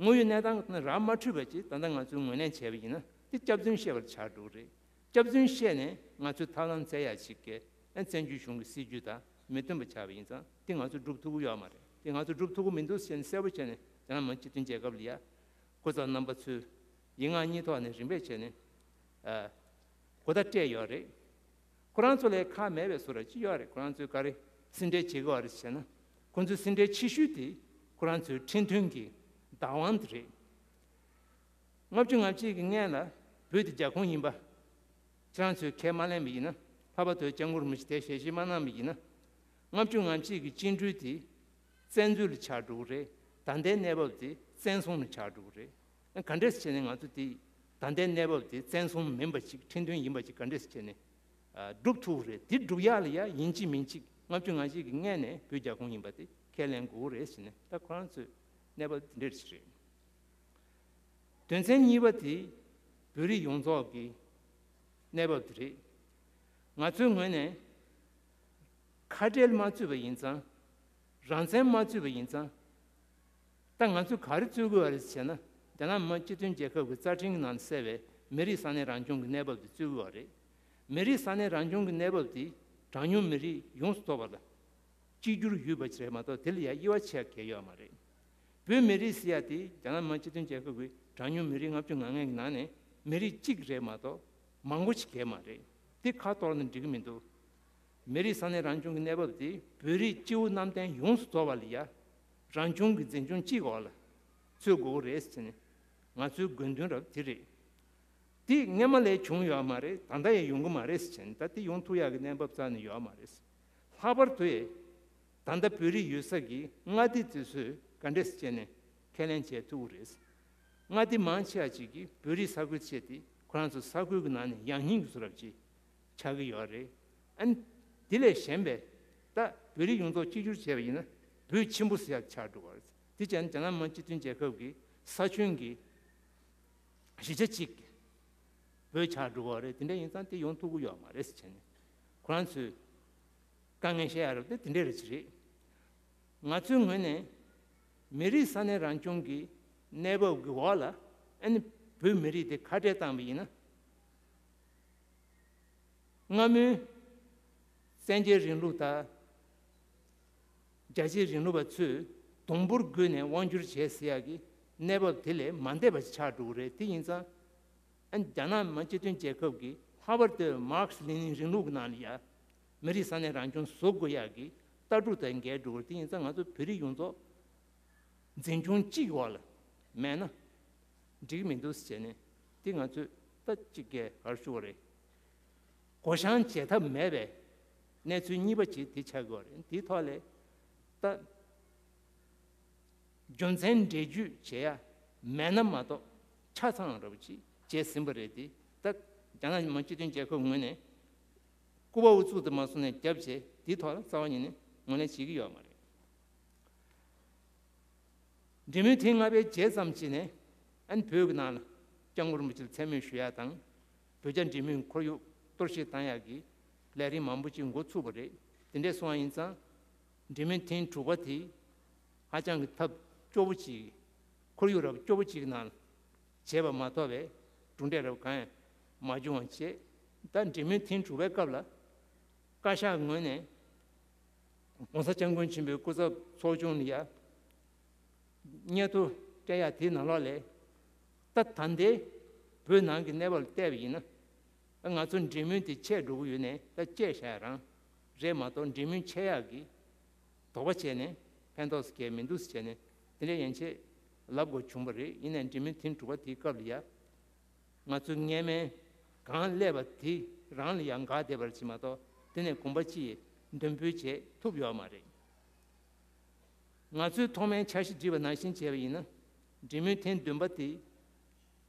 དངོས་ཡོད་གནས་སྟངས་ཀྱི་ཐོག་ནས་ར་མ་འཕྲོད་པ་ཅིག་ད་ལྟ་ང་ཚོའི་ངོས་ལེན་བྱས་པ་ཡིན་ན་དེ་སྐྱག་རྫུན་བཤད་པ་ལ་ཆགས་འགྲོ་གི་རེད། སྐྱག་རྫུན་བཤད་ནས་ང་ཚོའི་ཐབས་ལམ་བཙལ་ཡ་ཞིག་གིས་ཨ་བཙན་བྱོལ་གཞུང་གི་སྲིད་ཇུས་དང་མི་མཐུན་པ་ཆགས་པ་ཡིན་ཙང་དེ་ང་ཚོས་སྒྲུབ་ཐུབ་ཀྱི་ཡོད་མ་རེད། དེ་ང་ཚོས་སྒྲུབ་ཐུབ་ཀྱི་མི་འདུག་ཟེར་ནས་གསལ་པོ་བྱས་ནས་རྒྱ་ནག་མི་དམངས་སྤྱི་མཐུན་རྒྱལ་ཁབ་ལ་ཡ། སྐུ་ཚབ་རྣམ་པ་ཚོས་ཡིག་ངག་གཉིས་ཐོག་ནས་རིམ་པས་བྱས་ནས་ཨ་གོ་བརྡ་སྤྲད་ཡོད་རེད། ཁོ་རང་ཚོ་ལ་ཁག་མེད་པའི་བཟོ་འདྲ་ཅིག་ཡོད་རེད། ཁོ་རང་ཚོས་ག་རེ་སེམས་ཁྲལ་བྱེད་དགོས་པ་རེད་ཟེར་ན། ཁོ་ཚོའི་སེམས་ཁྲལ་ཆེ་ཤོས་དེ་ཁོ་རང་ཚོའི་ཁྲིམས་མཐུན་གྱི་བདག་དབང་དེ་རེད། ལྔ་བཅུ་ང་གཅིག་གི་སྔན་ལ་བོད་དེ་རྒྱ་ཁོངས་ཡིན་པ་ཁྱེད་རང་ཚོས་ཁས་མ་ལེན་པ་ཡིན་ན། ལྷག་པར་དུ་སྐྱབས་མགོན་རིན་པོ་ཆེ་དེ་ཞལ་བཞེས་མ་གནང་པ་ཡིན་ན། ལྔ་བཅུ་ང་གཅིག་གི་བཅིངས་འགྲོལ་དེ་བཙན་འཛུལ་ལ་ཆགས་འགྲོ་གི་རེད། ད་ལྟའི་གནས་བབ་དེ་བཙན་བཟུང་ལ་ཆགས་འགྲོ་གི་རེད། ག་འདྲས་བྱས་ནས་ང་ཚོ་དེ་ད་ལྟའི་གནས་བབ་དེ་བཙན་བཟུང་མིན་པ་ཅིག་ཁྲིམས་མཐུན་ཡིན་པ་ཅིག་ག་འདྲས་བྱས་ནས་ཨ་སྒྲུབ་ཐུབ་ཀྱི་རེད། དེ་སྒྲུབ་ཡག་ལ་ཡ་ཡིན་གཅིག་མིན་གཅིག་ལྔ་བཅུ་ང་གཅིག་གི་སྔན་ནས་བོད་རྒྱ་ཁོངས་ཡིན་པ་དེ་ཁས་ལེན་དགོས་ཀྱི་རེད་ཟེར་ནས་ད་ཁོ་རང་ཚོའི་གནས་བབ་དེ་འདྲས་ཞིག་རེད། དོན་ཚན་གཉིས་པ་དེ་བོད་རིགས་ཡོངས་རྫོགས་ཀྱི་གནས་བབ་དེ་རེད། ང་ཚོའི་ངོས་ནས་ཁ་བྲལ་མ་བརྩོད་པ་ཡིན་ཙང་། རང་བཙན་མ་བརྩོད་པ་ཡིན་ཙང་། ད་ང་ཚོས་ག་རེ་རྩོད་དགོས་པ་རེད་ཟེར་ན། རྒྱ་ནག་མི་དམངས་སྤྱི་མཐུན་རྒྱལ་ཁབ་ཀྱི་རྩ་ཁྲིམས་ཀྱི་ནང་ལ་གསལ་བའི་མི་རིགས་ས་གནས་རང་སྐྱོང་གི་གནས་བབ་དེ་རྩོད་དགོས་པ་རེད། མི་རིགས་ས་གནས་རང་སྐྱོང་གི་གནས་བབ་དེ་གྲངས་ཉུང་མི་རིགས་ཡོངས་སུ་གཏོགས་པ་ལ་གཅིག་གྱུར་ཡོད་པ་ཞིག་རེད་མ་གཏོགས་དེ་ལ་ཡ་དབྱེ་བ་ཕྱེ་གལ་ཡོད་མ་རེད། བོད་མི་རིགས་ཟེར་ཡ་དེ་རྒྱ་ནག་མི་དམངས་སྤྱི་མཐུན་རྒྱལ་ཁབ་ཀྱི་གྲངས་ཉུང་མི་རིགས་ལྔ་བཅུ་ང་ལྔ་གི་ནང་ནས་མི་རིགས་གཅིག་རེད་མ་གཏོགས་མང་པོ་ཞིག་གལ་མ་རེད། དེ་ཁ་གཏོར་ན་འགྲིག་གི་མི་འདུག་མི་རིགས་ས་གནས་རང་སྐྱོང་གི་གནས་བབ་དེ་བོད་རིགས་སྤྱི་བོ་གནམ་བསྟན་ཡོངས་སུ་རྫོགས་པ་ལ་ཡ་རང་སྐྱོང་གི་འཛིན་སྐྱོང་གཅིག་འོག་ལ་ཚུད་དགོས་རེད་ཟེར་ནས་ང་ཚོའི་དགོས་འདུན་རབ་དེ་རེད། དེ་སྔོན་མ་ལས་བྱུང་ཡོད་མ་རེད། ད་ལྟ་ཡང་ཡོང་གི་མ་རེད་ཟེར་ནས། ད་དེ་ཡོང་ཐུབ་ཡག་གི་གནས་བབ་རྩ་ནས་ཡོད་མ་རེད། ལྷག་པར་དུ་ད་ལྟ་བོད་རིགས་ཡོད་ས་གི་མངའ་སྡེ་དེ་ཚོས་ག་འདྲས་བྱས་ནས་ཁས་ལེན་བྱས་ཐུབ་ཀྱི་རེད། མངའ་སྡེ་མང་ཆེ་བ་ཅིག་གིས་བོད་རིགས་ས་ཁུལ་བྱས་ཏེ་ཁོ་རང་ཚོ་ས་ཁུལ་གྱི་ནང་ནས་ཡང་སྙིང་གི་བཟོ་འདྲ་ཅིག་ཆགས་ཀྱི་ཡོད་རེད། ཨ་ནི་དེ་ལས་གཞན་པའི་ད་བོད་རིགས་ཡོངས་རྫོགས་གཅིག་གྱུར་བྱས་པ་ཡིན་ན་བོད་ཆེན་པོ་ཟེར་ཡག་ཆགས་འགྲོ་བ་རེད། དེ་བྱས་ན་རྒྱ་ནག་མི་དམངས་སྤྱི་མཐུན་རྒྱལ་ཁབ་ཀྱི་ས་ཁྱོན་གྱི་གཞིས་ཆགས་གཅིག་བོད་ཆགས་འགྲོ་གི་རེད། དེ་འདྲ་ཡིན་ཙང་དེ་ཡོང་ཐུབ་ཀྱི་ཡོད་མ་རེད་ཟེར་བྱས་ནས་ཁོ་རང་ཚོས་དཀའ་ངལ་བཤད་ཡ་རབས་དེ་དེ་འདྲ་རེད་ཅི་རེད། ང་ཚོའི་ངོས་ནས་མི་རིགས་ས་གནས་རང་སྐྱོང་གི་གནས་བབ་ཀྱི་འོག་ལ་ཨ་ནི་བོད་མི་རིགས་དེ་ཁ་བྲལ་བཏང་བ་ཡིན་ན། སྔ་མོའི་བཙན་རྒྱལ་རིང་ལུགས་དང་རྒྱལ་གཅེས་རིང་ལུགས་པ་ཚོས་སྡོང་པོར་བརྒྱུས་ནས་དབང་བསྒྱུར་བྱས་ཟེར་ཡག་གི་གནས་བབ་དེ་ལས་མ་འདས་པ་ཞིག་ཆགས་འགྲོ་གི་རེད། དེ་ཡིན་ཙང་ཨ་རྒྱ་ནག་མི་དམངས་སྤྱི་མཐུན་རྒྱལ་ཁབ་ཀྱི་ལྷག་པར་དུ་མཱར་ཁེ་སི་ལེ་ནིན་རིང་ལུགས་ཀྱི་ནང་ལ་ཡ་མི་རིགས་ས་གནས་རང་སྐྱོང་བཟོ་དགོས་ཡག་གི་ལྟ་གྲུབ་དང་འགལ་འགྲོ་གི་རེད། དེ་ཡིན་ཙང་ང་ཚོ་བོད་རིགས་ཡོངས་རྫོགས་འཛིན་སྐྱོང་གཅིག་འོག་ལ་མེད་ན་འགྲིག་མི་འདུག་ཟེར་ནས་དེ་ང་ཚོས་ད་གཅིག་གས་ག་རེ་ཞུ་བ་རེད། བགོ་བཤའ་བྱེད་ཐབས་མེད་པའི་གནས་ཚུལ་གཉིས་པ་ཅིག་དེ་ཆགས་ཀྱི་ཡོད་རེད། དེའི་ཐོག་ལས་ད་རྒྱུ་མཚན་འགྲེལ་བརྗོད་བྱེད་ཡ་མེད་ན་མ་གཏོགས་ཆ་ཚང་ར་བ་ཅིག་བྱས་ཟིན་པ་རེད་དེ། ད་རྒྱ་ནག་མི་དམངས་སྤྱི་མཐུན་རྒྱལ་ཁབ་ངོས་ནས་སྐུ་པར་དབུ་བཙུགས་དུ་མ་སོང་ནས་རྒྱབ་བྱས་དེའི་ཐོག་ལ་རྩ་བ་ཉིད་ནས་ངོས་ལེན་བྱེད་ཀྱི་ཡོད་མ་རེད། འབྲེལ་མོལ་ཐེངས་ལྔ་པའི་རྗེས་ཙམ་ཅིག་ནས་ཨ་ནི་བོད་ཀྱི་ནང་ལ་སྐྱབས་མགོན་རིན་པོ་ཆེ་ལ་མཚན་སྨད་ཞུ་ཡ་དང་། བོད་རྒྱ་འབྲེལ་མོལ་ཁོར་ཡུག་གཏོར་བཤིག་བཏང་ཡག་གི་ལས་རིམ་མང་པོ་ཅིག་འགོ་ཚུགས་པ་རེད། དེ་འདྲས་སོང་བ་ཡིན་ཙང་འབྲེལ་མོལ་ཐེངས་དྲུག་པ་དེ་ཧ་ཅང་གི་ཐབས་སྐྱོ་པོ་ཅིག་ཁོར་ཡུག་རབ་སྐྱོ་པོ་ཅིག་གི་ནང་བྱས་པ་མ་གཏོགས་པའི་གྲུབ་འབྲས་རབ་གང་ཡང་མ་བྱུང་བ་བྱས། ད་འབྲེལ་མོལ་ཐེངས་དྲུག་པའི་སྐབས་ལ་བཀའ་ཤག་ངོས་ནས་༸གོང་ས་༸སྐྱབས་མགོན་ཆེན་པོའི་སྐུ་ཚབ་ཚོགས་ཆུང་ལ་ཡ་སྙན་ཐོ་སྤྲད་ཡ་དེའི་ནང་ལོགས་ལས། ད་ད་ལྟའི་བོད་ནང་གི་གནས་བབ་ལ་བལྟས་པ་ཡིན་ན། ང་ཚོ་འབྲེལ་མོལ་དེ་ཆད་འགྲོ་གི་ཡོད་ནའི་ད་བཅད་བཞག་ཡ་རང་རེད་མ་གཏོགས་འབྲེལ་མོལ་ཆད་ཡག་གི་དོགས་པ་བྱས་ནས་ཕན་ཐོགས་སུ་གལ་མི་འདུག་ཟེར་བྱས་ནས་དེ་འདྲ་ཡན་ཆད་ལབ་དགོས་བྱུང་བ་རེད། ཡིན་ནའི་འབྲེལ་མོལ་ཐེངས་དྲུག་པ་དེའི་སྐབས་ལ་ཡ། ང་ཚོའི་སྔས་མའི་གང་སླེབས་པ་དེ་རང་ལ་ཡང་འགག་བསྡད་པ་ཅིག་མ་གཏོགས་དེ་ནས་གོམ་པ་ཅི་ཡིས་མདུན་སྤོས་བྱེད་ཐུབ་ཡོད་མ་རེད། ང་ཚོས་ཐོག་མའི་འཆར་གཞི་བསྒྲིགས་པ་ནང་བཞིན་བྱས་པ་ཡིན་ན། འབྲེལ་མོལ་ཐེངས་བདུན་པ་དེ་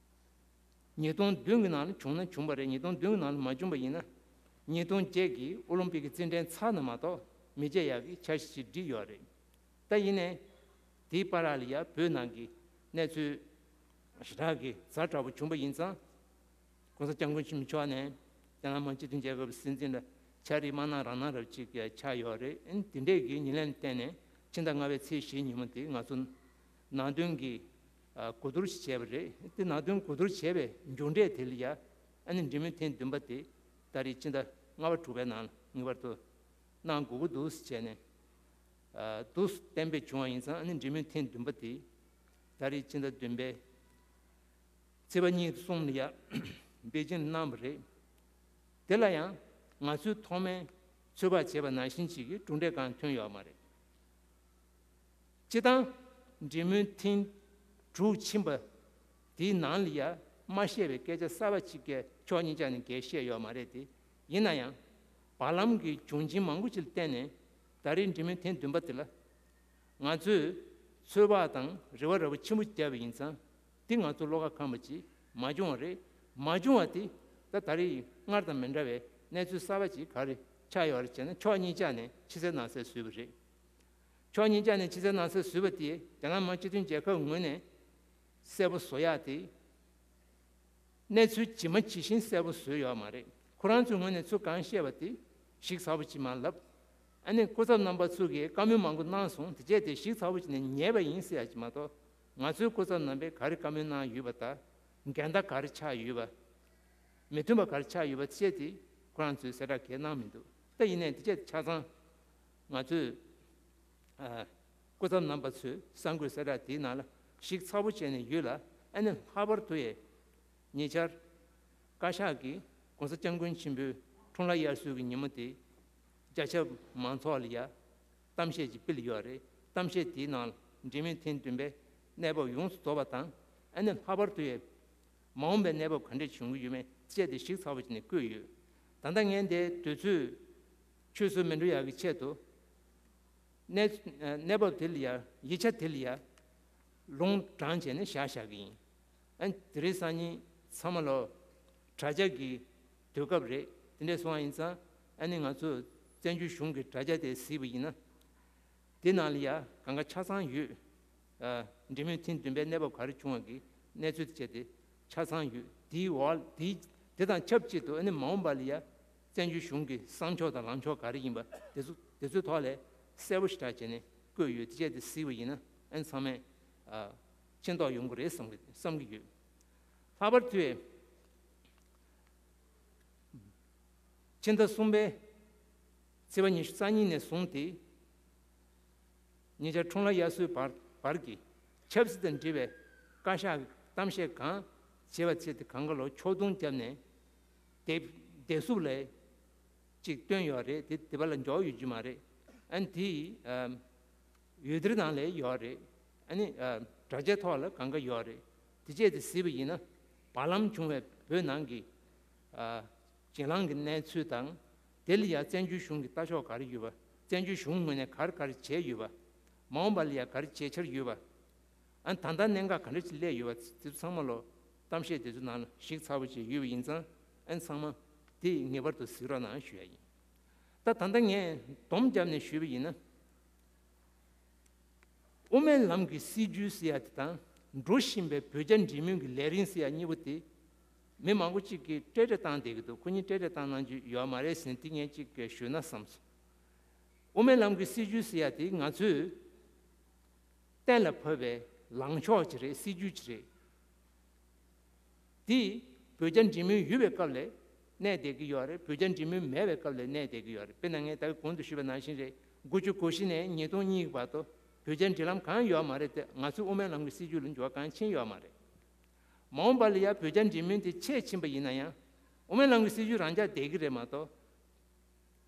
ཉིས་སྟོང་བདུན་གྱི་ནང་ལ་བྱུང་ན་བྱུང་བ་རེད། ཉིས་སྟོང་བདུན་གྱི་ནང་ལ་མ་བྱུང་བ་ཡིན་ན། ཉིས་སྟོང་བརྒྱད་ཀྱི་ཨོ་ལིམ་པིག་གི་རྩེད་འགྲན་ཚར་ན་མ་གཏོགས་མི་བྱེད་ཡག་གི་འཆར་གཞི་ཅིག་བསྒྲིགས་ཡོད་རེད། ད་ཡིན་ནའི་དེའི་བར་ལ་ཡ་བོད་ནང་གི་གནས་ཚུལ་ཞེ་དྲག་གི་ཛ་དྲག་པོ་བྱུང་པ་ཡིན་ཙང་། ༸གོང་ས་༸སྐྱབས་མགོན་ཆེན་པོ་མཆོག་ནས་རྒྱ་ནག་མི་དམངས་སྤྱི་མཐུན་རྒྱལ་ཁབ་སྲིད་འཛིན་ལ་ཕྱག་རིས་མ་གནང་རང་གནང་རབ་ཅིག་ཆགས་ཡོད་རེད། ཨ་ནི་དེ་འདྲས་ཀྱི་ཉེར་ལེན་བརྟེན་ནས་ཕྱི་ཟླ་ལྔ་པའི་ཚེས་བཞི་ཉིན་མོ་དེ་ང་ཚོ་ནང་དོན་གྱི་ཨ་གོ་བསྡུར་ཞིག་བྱས་པ་རེད། དེ་ནང་དོན་གོ་བསྡུར་བྱས་པའི་མཇུག་འབྲས་དེ་ལ་ཡ་ཨ་ནི་འབྲེལ་མོལ་ཐེངས་བདུན་པ་དེ་ད་རེས་ཕྱི་ཟླ་ལྔ་པ་དྲུག་པའི་ནང་ལ་ངེས་པར་དུ་གནང་དགོས་ཀྱི་འདུག་ཟེར་བྱས་ནས་ཨ་འདུག་གཏན་འབེབས་བྱུང་བ་ཡིན་ཙང་། ཨ་ནི་འབྲེལ་མོལ་ཐེངས་བདུན་པ་དེ་ད་རེས་ཕྱི་ཟླ་བདུན་པའི་ཚེས་པ་གཉིས་གསུམ་ལ་ཡ་པེ་ཅིན་གནང་བ་རེད། དེ་ལ་ཡང་ང་ཚོས་ཐོག་མའི་ཚོད་དཔག་བྱས་པ་ནང་བཞིན་ཞིག་གི་གྲུབ་འབྲས་གང་ཐོན་ཡོད་མ་རེད། སྤྱིར་བཏང་འབྲེལ་མོལ་ཐེངས་དྲུག་ཕྱིན་པ་དེའི་ནང་ལ་ཡ་མ་བཤད་པའི་སྐད་ཆ་གསར་པ་གཅིག་ཀྱང་ཕྱོགས་གཉིས་ཆ་ནས་གང་བཤད་ཡོད་མ་རེད་དེ། ཡིན་ན་ཡང་བར་ལམ་གྱི་བྱུང་རྐྱེན་མང་པོ་ཅིག་ལ་བརྟེན་ནས་ད་རེས་འབྲེལ་མོལ་ཐེངས་བདུན་པ་དེ་ལ་ང་ཚོས་ཚོད་དཔག་དང་རེ་བ་རེ་བ་ཆེན་པོ་བརྒྱབ་པ་ཡིན་ཙང་། འདི་ང་ཚོ་བློ་ཁ་ཁེངས་པ་ཅིག་མ་བྱུང་བ་རེད། མ་བྱུང་བ་དེ་ད་ད་རེས་སྔར་དང་མི་འདྲ་བའི་གནས་ཚུལ་གསར་པ་ཅིག་ག་རེ་ཆགས་ཡོད་རེད་ཅེ་ན། ཕྱོགས་གཉིས་ཆ་ནས་ཕྱི་གསལ་ནང་གསལ་བཟོས་པ་རེད། ཕྱོགས་གཉིས་ཆ་ནས་ཕྱི་གསལ་ནང་གསལ་བཟོས་པ་དེ་རྒྱ་ནག་མི་དམངས་སྤྱི་མཐུན་རྒྱལ་ཁབ་ངོས་ནས་གསལ་པོ་བཟོ་ཡག་དེ། གནས་ཚུལ་ཇི་མ་ཇི་བཞིན་གསལ་པོ་བཟོས་ཡོད་མ་རེད། ཁོ་རང་ཚོའི་ངོས་ནས་ཚུར་གང་བཤད་པ་དེ་ཞིབ་ཚགས་པོ་ཅིག་མར་ལབ། ཨ་ནི་སྐུ་ཚབ་རྣམ་པ་ཚོ་གིས་བཀའ་མོལ་མང་པོ་གནང་སོང་། དེ་བྱས་ཏེ་ཞིབ་ཚགས་པོ་ཅིག་ནས་ཉན་པ་ཡིན་ཟེར་ཡག་ཅིག་མ་གཏོགས། ང་ཚོའི་སྐུ་ཚབ་རྣམ་པས་ག་རེ་བཀའ་མོལ་གནང་ཡོད་པ་དང་། འགལ་ཟླ་ག་རེ་ཆགས་ཡོད་པ། མི་མཐུན་པ་ག་རེ་ཆགས་ཡོད་པ་དེ་བྱས་ཏེ་ཁོ་རང་ཚོས་གསལ་བསྒྲགས་གང་ཡང་གནང་མི་འདུག་ད་ཡིན་ནའི་དེ་བྱས་ཏེ་ཆ་ཚང་ང་ཚོས་ཨ་སྐུ་ཚབ་རྣམ་པ་ཚོས་གསར་འགོད་གསལ་བསྒྲགས་དེའི་ནང་ལ་ཞིབ་ཚགས་པོ་བྱས་ནས་ཡོད་ལ། ཨ་ནི་ལྷག་པར་དུ་ཡ་ཉེ་ཆར་བཀའ་ཤག་གིས་༸གོང་ས་༸སྐྱབས་མགོན་ཆེན་པོའི་འཁྲུངས་ལྷ་དབྱར་གསོལ་གྱི་ཉིན་མོ་དེ་ བཅའ་ཁྱབ་མང་ཚོགས་ལ་ཡ་གཏམ་བཤད་ཅིག་སྤེལ་ཡོད་རེད། གཏམ་བཤད་དེའི་ནང་འབྲེལ་མོལ་ཐེངས་བདུན་པའི་གནས་བབ་ཡོངས་སུ་རྫོགས་པ་དང་། ཨ་ནི་ལྷག་པར་དུ་ཡ་མ་འོངས་པའི་གནས་བབ་ག་འདྲས་བྱུང་གི་ཡོད་མེད་བཅས་དེ་ཞིབ་ཚགས་པོ་བྱས་ནས་བཀོད་ཡོད། ད་ལྟ་ངས་འདིར་དུས་ཚོད་ཆུད་ཟོས་མི་འགྲོ་ཡག་གི་ཆེད་དུ། གནས་གནས་བབ་དེ་ལ་ཡ་ཡིག་ཆ་དེ་ལ་ཡ་ལུང་དྲངས་བྱས་ནས་བཞག་བཞག་གི་ཡིན། ཨ་ནི་དེ་རིང་སང་ཉིན་ཚང་མ་ལོ་དྲ་རྒྱ་གི་དུས་སྐབས་རེད། དེ་འདྲས་སོང་བ་ཡིན་ཙང་། ཨ་ནི་ང་ཚོ་བཙན་བྱོལ་གཞུང་གི་དྲ་རྒྱ་དེ་གཟིགས་པ་ཡིན་ན། དེ་ནང་ལ་ཡ་གང་ག་ཆ་ཚང་ཡོད། ཨ། འབྲེལ་མོལ་ཐེངས་བདུན་པའི་གནས་བབ་ག་རེ་བྱུང་བ་གི་གནས་ཚུལ་དེ་བཅས་དེ་ཆ་ཚང་ཡོད། དེའི་འོག་དེའི་དེ་དང་ཆབས་ཅིག་ཏུ། ཨ་ནི་མ་འོངས་པ་ལ་ཡ་བཙན་བྱོལ་གཞུང་གི་བསམ་ཕྱོགས་དང་ལངས་ཕྱོགས་ག་རེ་ཡིན་པ་དེ་ཚོ་དེ་ཚོའི་ཐོག་ལ་གསལ་པོ་ཞེ་དྲག་བྱས་ནས་བཀོད་ཡོད། དེ་བཅས་དེ་གཟིགས་པ་ཡིན་ན། ཨ་ནི་ཚང་མས་ཨ་ཤེས་རྟོགས་ཡོང་གི་རེད་བསམ་གི་བསམ་གི་ཡོད། ལྷག་པར་དུ་ཕྱི་ཟླ་གསུམ་པའི་ཚེས་པ་ཉི་ཤུ་རྩ་གཉིས་ནས་བཟུང་སྟེ། ཉེ་ཆར་འཁྲུངས་ལྷ་དབྱར་གསོལ་བར་བར་གྱི་ཆབ་སྲིད་དང་འབྲེལ་བའི་བཀའ་ཤག་གི་གཏམ་བཤད་གང་བྱས་པ་བྱས་ཏེ། གང་ག་ལོ་ཕྱོགས་བསྡོམས་བརྒྱབ་ནས་དེབ་དེབ་གཟུགས་ལ་ཅིག་བཏོན་ཡོད་རེད། དེ་དེ་པ་ལ་འཇོག་ཡོད་རྒྱུ་མ་རེད། ཨ་ནི་དེ་ཡི་ཨམ་འོད་སྡེར་ནང་ལ་ཡོད་རེད། ཨ་ནི་ཨ་དྲ་རྒྱའི་ཐོག་ལ་གང་ག་ཡོད་རེད། དེ་བཅས་དེ་གཟིགས་པ་ཡིན་ན། བར་ལམ་བྱུང་བའི་བོད་ནང་གི་ཨ་བྱེད་ལམ་གྱི་གནས་ཚུལ་དང་། དེ་ལ་ཡ་བཙན་བྱོལ་གཞུང་གི་ལྟ་ཕྱོགས་ག་རེ་ཡོད་པ། བཙན་བྱོལ་གཞུང་ངོས་ནས་ག་རེ་ག་རེ་བྱས་ཡོད་པ། མ་འོངས་པ་ལ་ཡ་ག་རེ་བྱེད་འཆར་ཡོད་པ། ཨ་ནི་ད་ལྟ་གནད་འགག་ག་འདྲ་ཅིག་སླེབས་ཡོད་པ། དེ་ཚོ་ཚང་མ་ལོ་གཏམ་བཤད་དེ་ཚོའི་ནང་ལ་ཞིབ་ཚགས་པོ་བྱས་ཡོད་པ་ཡིན་ཙང་། ཨ་ནི་ཚང་མ་དེ་ངེས་པར་དུ་གཟིགས་རོགས་གནང་ཞུ་ཡ་ཡིན། ད་ད་ལྟ་ངས་སྡོམ་བརྒྱབ་ནས་ཞུས་པ་ཡིན་ན། དབུ་མའི་ལམ་གྱི་སྲིད་བྱུས་ཟེར་ཡ་དེ་དང་། འགྲོ་བཞིན་པའི་བོད་རྒྱ་འབྲེལ་མོལ་གྱི་ལས་རིམ་ཟེར་ཡ་གཉིས་པོ་དེ། མི་མང་པོ་གཅིག་གིས་ཏྲེ་ཏྲེ་བཏང་བསྡད་ཀྱི་འདུག་ཁོ་གཉིས་ཏྲེ་ཏྲེ་བཏང་གནང་རྒྱུ་ཡོད་མ་རེད་ཟེར་ནས་དེ་ངས་གཅིག་ཞུས་ན་བསམ་སོང་། དབུ་མའི་ལམ་གྱི་སྲིད་བྱུས་ཟེར་ཡ་དེ་ང་ཚོས་གཏན་ལ་ཕབ་པའི་ལངས་ཕྱོགས་ཅིག་རེད། སྲིད་བྱུས་ཅིག་རེད། དེ་བོད་རྒྱ་འབྲེལ་མོལ་ཡོད་པའི་སྐབས་ལ་གནས་བསྡད་ཀྱི་ཡོད་རེད། བོད་རྒྱ་འབྲེལ་མོལ་མེད་པའི་སྐབས་ལ་གནས་བསྡད་ཀྱི་ཡོད་རེད། དཔེར་ན་ངས་ད་གོང་དུ་ཞུས་པ་ནང་བཞིན་རེད། དགུ་བཅུ་གོ་བཞི་ནས་ཉིས་སྟོང་གཉིས་ཀྱི་བར་དུ་བོད་རྒྱ་འབྲེལ་ལམ་གང་ཡོད་མ་རེད་དེ། ང་ཚོས་དབུ་མའི་ལམ་གྱི་སྲིད་བྱུས་ལ་འགྱུར་བ་གང་ཕྱིན་ཡོད་མ་རེད། མ་འོངས་པ་ལ་ཡང་བོད་རྒྱ་འབྲེལ་མོལ་དེ་ཆད་ཕྱིན་པ་ཡིན་ན་ཡང་། དབུ་མའི་ལམ་གྱི་སྲིད་བྱུས་རང་འཇགས་བསྡད་ཀྱི་རེད་མ་གཏོགས།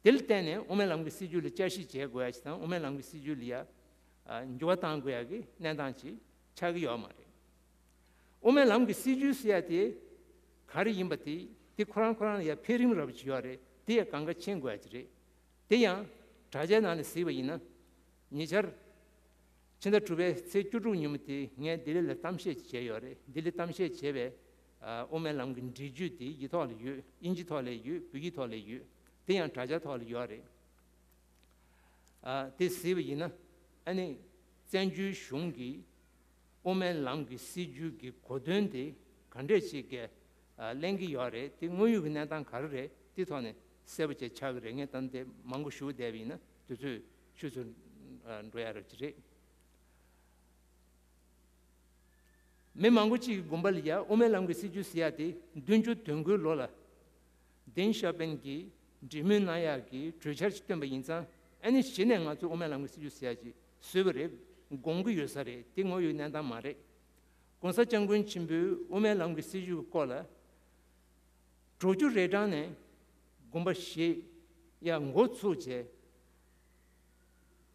དེ་ལ་བརྟེན་ནས་དབུ་མའི་ལམ་གྱི་སྲིད་བྱུས་ལ་བསྐྱར་ཞིབ་བྱེད་དགོས་ཡ་ཞིག་དང་། དབུ་མའི་ལམ་གྱི་སྲིད་བྱུས་ལ་ཡ་ཨ་འགྱུར་བ་གཏང་དགོས་ཡ་གི་གནས་སྟངས་ཅིག་ཆགས་ཀྱི་ཡོད་མ་རེད། དབུ་མའི་ལམ་གྱི་སྲིད་བྱུས་ཟེར་ཡ་དེ་ག་རེ་ཡིན་པ་དེ། དེ་ཁོ་རང་ཁོ་རང་ལ་ཡ་འཕེལ་རིམ་འདྲ་པོ་ཅིག་ཡོད་རེད། དེ་ཡ་གང་ག་མཁྱེན་དགོས་ཡ་ཅིག་རེད། དེ་ཡང་དྲ་རྒྱའི་ནང་ནས་གཟིགས་པ་ཡིན་ན། ཉེ་ཆར་ཕྱི་ཟླ་དྲུག་པའི་ཚེས་བཅུ་དྲུག་ཉིན་མོ་དེ་ངས་ལྡི་ལི་ལ་གཏམ་བཤད་ཅིག་བྱས་ཡོད་རེད། ལྡི་ལི་གཏམ་བཤད་བྱས་པའི་ཨ་དབུ་མའི་ལམ་གྱི་འགྲེལ་བརྗོད་དེ་ཡིག་ཐོག་ལ་ཡོད། དབྱིན་ཇི་ཐོག་ལ་ཡོད། བོད་ཡིག་ཐོག་ལ་ཡོད། དེ་ཡང་དྲ་རྒྱ་ཐོག་ལ་ཡོད་རེད། ཨ་དེ་གཟིགས་པ་ཡིན་ན། ཨ་ནི་བཙན་བྱོལ་གཞུང་གིས་དབུ་མའི་ལམ་གྱི་སྲིད་བྱུས་ཀྱི་གོ་དོན་དེ་ག་འདྲས་ཅིག་གི་ཨ་གླེང་གི་ཡོད་རེད། དེ་དངོས་ཡོད་ཀྱི་གནས་སྟངས་ག་རེ་རེད། དེ་ཐོག་ནས་གསལ་པོ་བྱས་ཆགས་ཀྱི་རེད། ངས་ད་ལྟ་མང་པོ་ཞུ་བསྡད་པ་ཡིན་ན་དུས་ཚོད་ཆུད་ཟོས་ཨ་འགྲོ་ཡ་རབས་ཅིག་རེད། མི་མང་པོ་གཅིག་གི་དགོངས་པ་ལ་ཡ། དབུ་མའི་ལམ་གྱི་སྲིད་བྱུས་ཟེར་ཡ་དེ་བདུན་ཅུ་དོན་དགུའི་ལོ་ལ་ཏེང་ཞའོ་ཕིང་གིས་འབྲེལ་མོལ་གནང་ཡག་གི་གྲོས་འཆར་ཅིག་བཏོན་པ་ཡིན་ཙང་། ཨ་ནི་གཞི་ནས་ང་ཚོས་དབུ་མའི་ལམ་གྱི་སྲིད་བྱུས་ཟེར་ཡ་ཅིག་བཟོས་པ་རེད། དགོངས་ཀྱི་ཡོད་ས་རེད། དེ་དངོས་ཡོད་གནས་སྟངས་མ་རེད། ༸གོང་ས་༸སྐྱབས་མགོན་ཆེན་པོས་དབུ་མའི་ལམ་གྱི་སྲིད་བྱུས་ཀྱི་སྐོར་ལ། དྲུག་ཅུ་རེ་གྲངས་ནས་དགོངས་པ་བཞེས་ཡ་འགོ་ཚུགས་བྱས།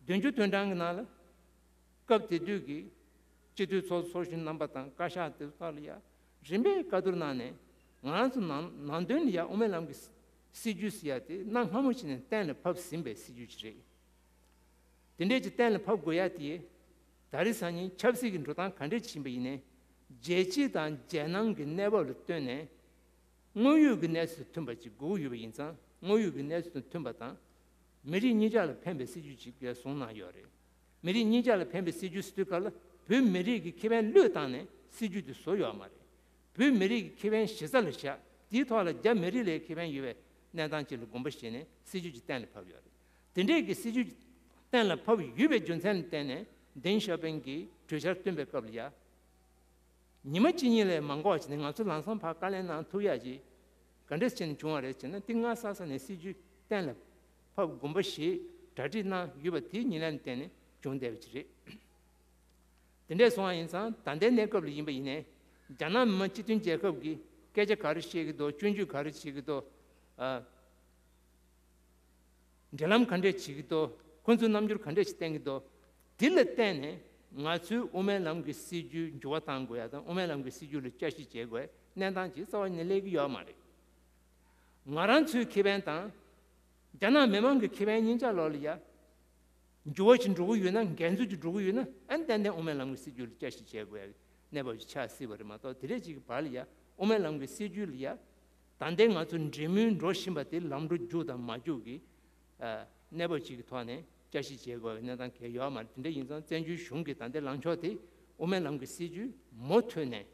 བདུན་ཅུ་དོན་གྲངས་ཀྱི་ནང་ལ། སྐབས་དེ་དུས་ཀྱི་སྤྱི་འཐུས་ཚོགས་གཙོ་ཚོགས་གཞོན་རྣམ་པ་དང་བཀའ་ཤག་དེ་ཚོ་ལ་ཡ་རིམ་པས་བཀའ་བསྡུར་གནང་ནས། ང་རང་ཚོ་ནང་ནང་དོན་ལ་ཡ་དབུ་མའི་ལམ་གྱི་སྲིད་བྱུས་ཟེར་ཡ་དེ་གནའ་སྔ་མོ་ཞིག་ནས་གཏན་ལ་ཕབ་ཟིན་པའི་སྲིད་བྱུས་ཅིག་རེད། དེ་འདྲས་ཀྱི་གཏན་ལ་ཕབ་དགོས་ཡ་དེ། ད་རེས་སང་ཉིན་ཆབ་སྲིད་ཀྱི་འགྲོ་སྟངས་ག་འདྲས་ཕྱིན་པ་ཡིན་ནའི། རྒྱལ་སྤྱི་དང་རྒྱལ་ནང་གི་གནས་བབ་ལ་ལྟོས་ནས། དངོས་ཡོད་ཀྱི་གནས་ཚུལ་མཐུན་པ་ཅིག་དགོས་ཀྱི་ཡོད་པ་ཡིན་ཙང་། དངོས་ཡོད་ཀྱི་གནས་ཚུལ་དང་མཐུན་པ་དང་། མི་རིགས་གཉིས་ཆ་ལ་ཕན་པའི་སྲིད་ཇུས་ཅིག་བཟུང་གནང་ཡོད་རེད། མི་རིགས་གཉིས་ཆ་ལ་ཕན་པའི་སྲིད་ཇུས་ཟེར་དུས་སྐབས་ལ། བོད་མི་རིགས་ཀྱི་ཁེ་ཕན་བློས་བཏང་ནས་སྲིད་ཇུས་དེ་བཟོ་ཡོད་མ་རེད། བོད་མི་རིགས་ཀྱི་ཁེ་ཕན་གཞི་རྩ་ལ་བཞག་དེའི་ཐོག་ལ་རྒྱ་མི་རིགས་ལའི་ཁེ་ཕན་ཡོད་པའི་གནས་སྟངས་ཅིག་ལ་དགོངས་པ་བཞེས་ནས་སྲིད་ཇུས་ཅིག་གཏན་ལ་ཕབ་ཡོད་རེད། དེ་འདྲས་ཀྱི་སྲིད་ཇུས་གཏན་ལ་ཕབ་ཡོད་པའི་རྒྱུ་མཚན་ལ་བརྟེན་ནས། ཏེང་ཞའོ་ཕིང་གིས་གྲོས་འཆར་བཏོན་པའི་སྐབས་ལ་ཡ། ཉི་མ་གཅིག་གཉིས་ལས་མ་འགོར་བ་བྱས་ནས་ང་ཚོ་ལམ་སང་ཕར་བཀའ་ལན་གནང་ཐུབ་ཡ་ཅིག་ག་འདྲས་བྱས་ནས་བྱུང་བ་རེད་ཅེ་ན། དེ་སྔ་ས་ས་ནས་སྲིད་ཇུས་གཏན་ལ་ཕབ་དགོངས་པ་བཞེས་གྲ་སྒྲིག་གནང་ཡོད་པ་དེའི་ཉེར་ལེན་བརྟེན་ནས་བྱུང་བསྡད་པ་ཅིག་རེད། དེ་འདྲས་སོང་བ་ཡིན་ཙང་། ད་ལྟའི་གནས་སྐབས་ལ་ཡིན་པ་ཡིན་ནའི། རྒྱ་ནག་མི་དམངས་སྤྱི་མཐུན་རྒྱལ་ཁབ་ཀྱིས་སྐད་ཆ་ག་རེ་བཤད་ཀྱི་འདུག་སྐྱོན་བརྗོད་ག་རེ་བྱེད་ཀྱི་འདུག་ཨ། འབྲེལ་ལམ་ག་འདྲས་བྱེད་ཀྱི་འདུག་ཁོ་ཚོའི་རྣམ་འགྱུར་ག་འདྲས་ཤིག་བསྟན་གྱི་འདུག་དེ་ལ་བརྟེན་ནས་ང་ཚོའི་དབུ་མའི་ལམ་གྱི་སྲིད་བྱུས་འགྱུར་བ་གཏང་དགོས་ཡ་དང་། དབུ་མའི་ལམ་གྱི་སྲིད་བྱུས་ལ་བསྐྱར་ཞིབ་བྱེད་དགོས་གནས་སྟངས་ཅིག་རྩ་བ་ནས་སླེབས་ཀྱི་ཡོད་མ་རེད། ང་རང་ཚོའི་ཁེ་ཕན་དང་རྒྱ་ནག་མི་མང་གི་ཁེ་ཕན་གཉིས་ཆ་ལོག་ལ་ཡ། འགྱུར་བ་ཅིག་འགྲོ་གི་ཡོད་ན། འགན་འཛུགས་ཅིག་འགྲོ་གི་ཡོད་ན། ཨ་ནི་ཏན་ཏན་དབུ་མའི་ལམ་གྱི་སྲིད་བྱུས་ལ་བསྐྱར་ཞིབ་བྱེད་དགོས་ཡ་གནས་བབ་ཅིག་ཆགས་སྲིད་པ་རེད་མ་གཏོགས། དེ་འདྲས་ཅིག་གི་བར་ལ་ཡ་དབུ་མའི་ལམ་གྱི་སྲིད་བྱུས་ལ་ཡ། ད་ལྟའི་ང་ཚོ་འབྲེལ་མོལ་འགྲོ་བཞིན་པ་དེ་ལམ་འགྲོ་རྒྱུགས་དང་མ་རྒྱུགས་ཀྱི་ཨ་གནས་བབ་ཅིག་གི་ཐོག་ནས་བསྐྱར་ཞིབ་བྱེད་དགོས་པའི་གནས་སྟངས་གང་ཡང་ཡོད་མ་རེད། དེ་འདྲ་ཡིན་ཙང་བཙན་བྱོལ་གཞུང་གི་ད་ལྟའི་ལངས་ཕྱོགས་དེ་དབུ་མའི་ལམ་གྱི་སྲིད་བྱུས་མུ་མཐུད་ནས་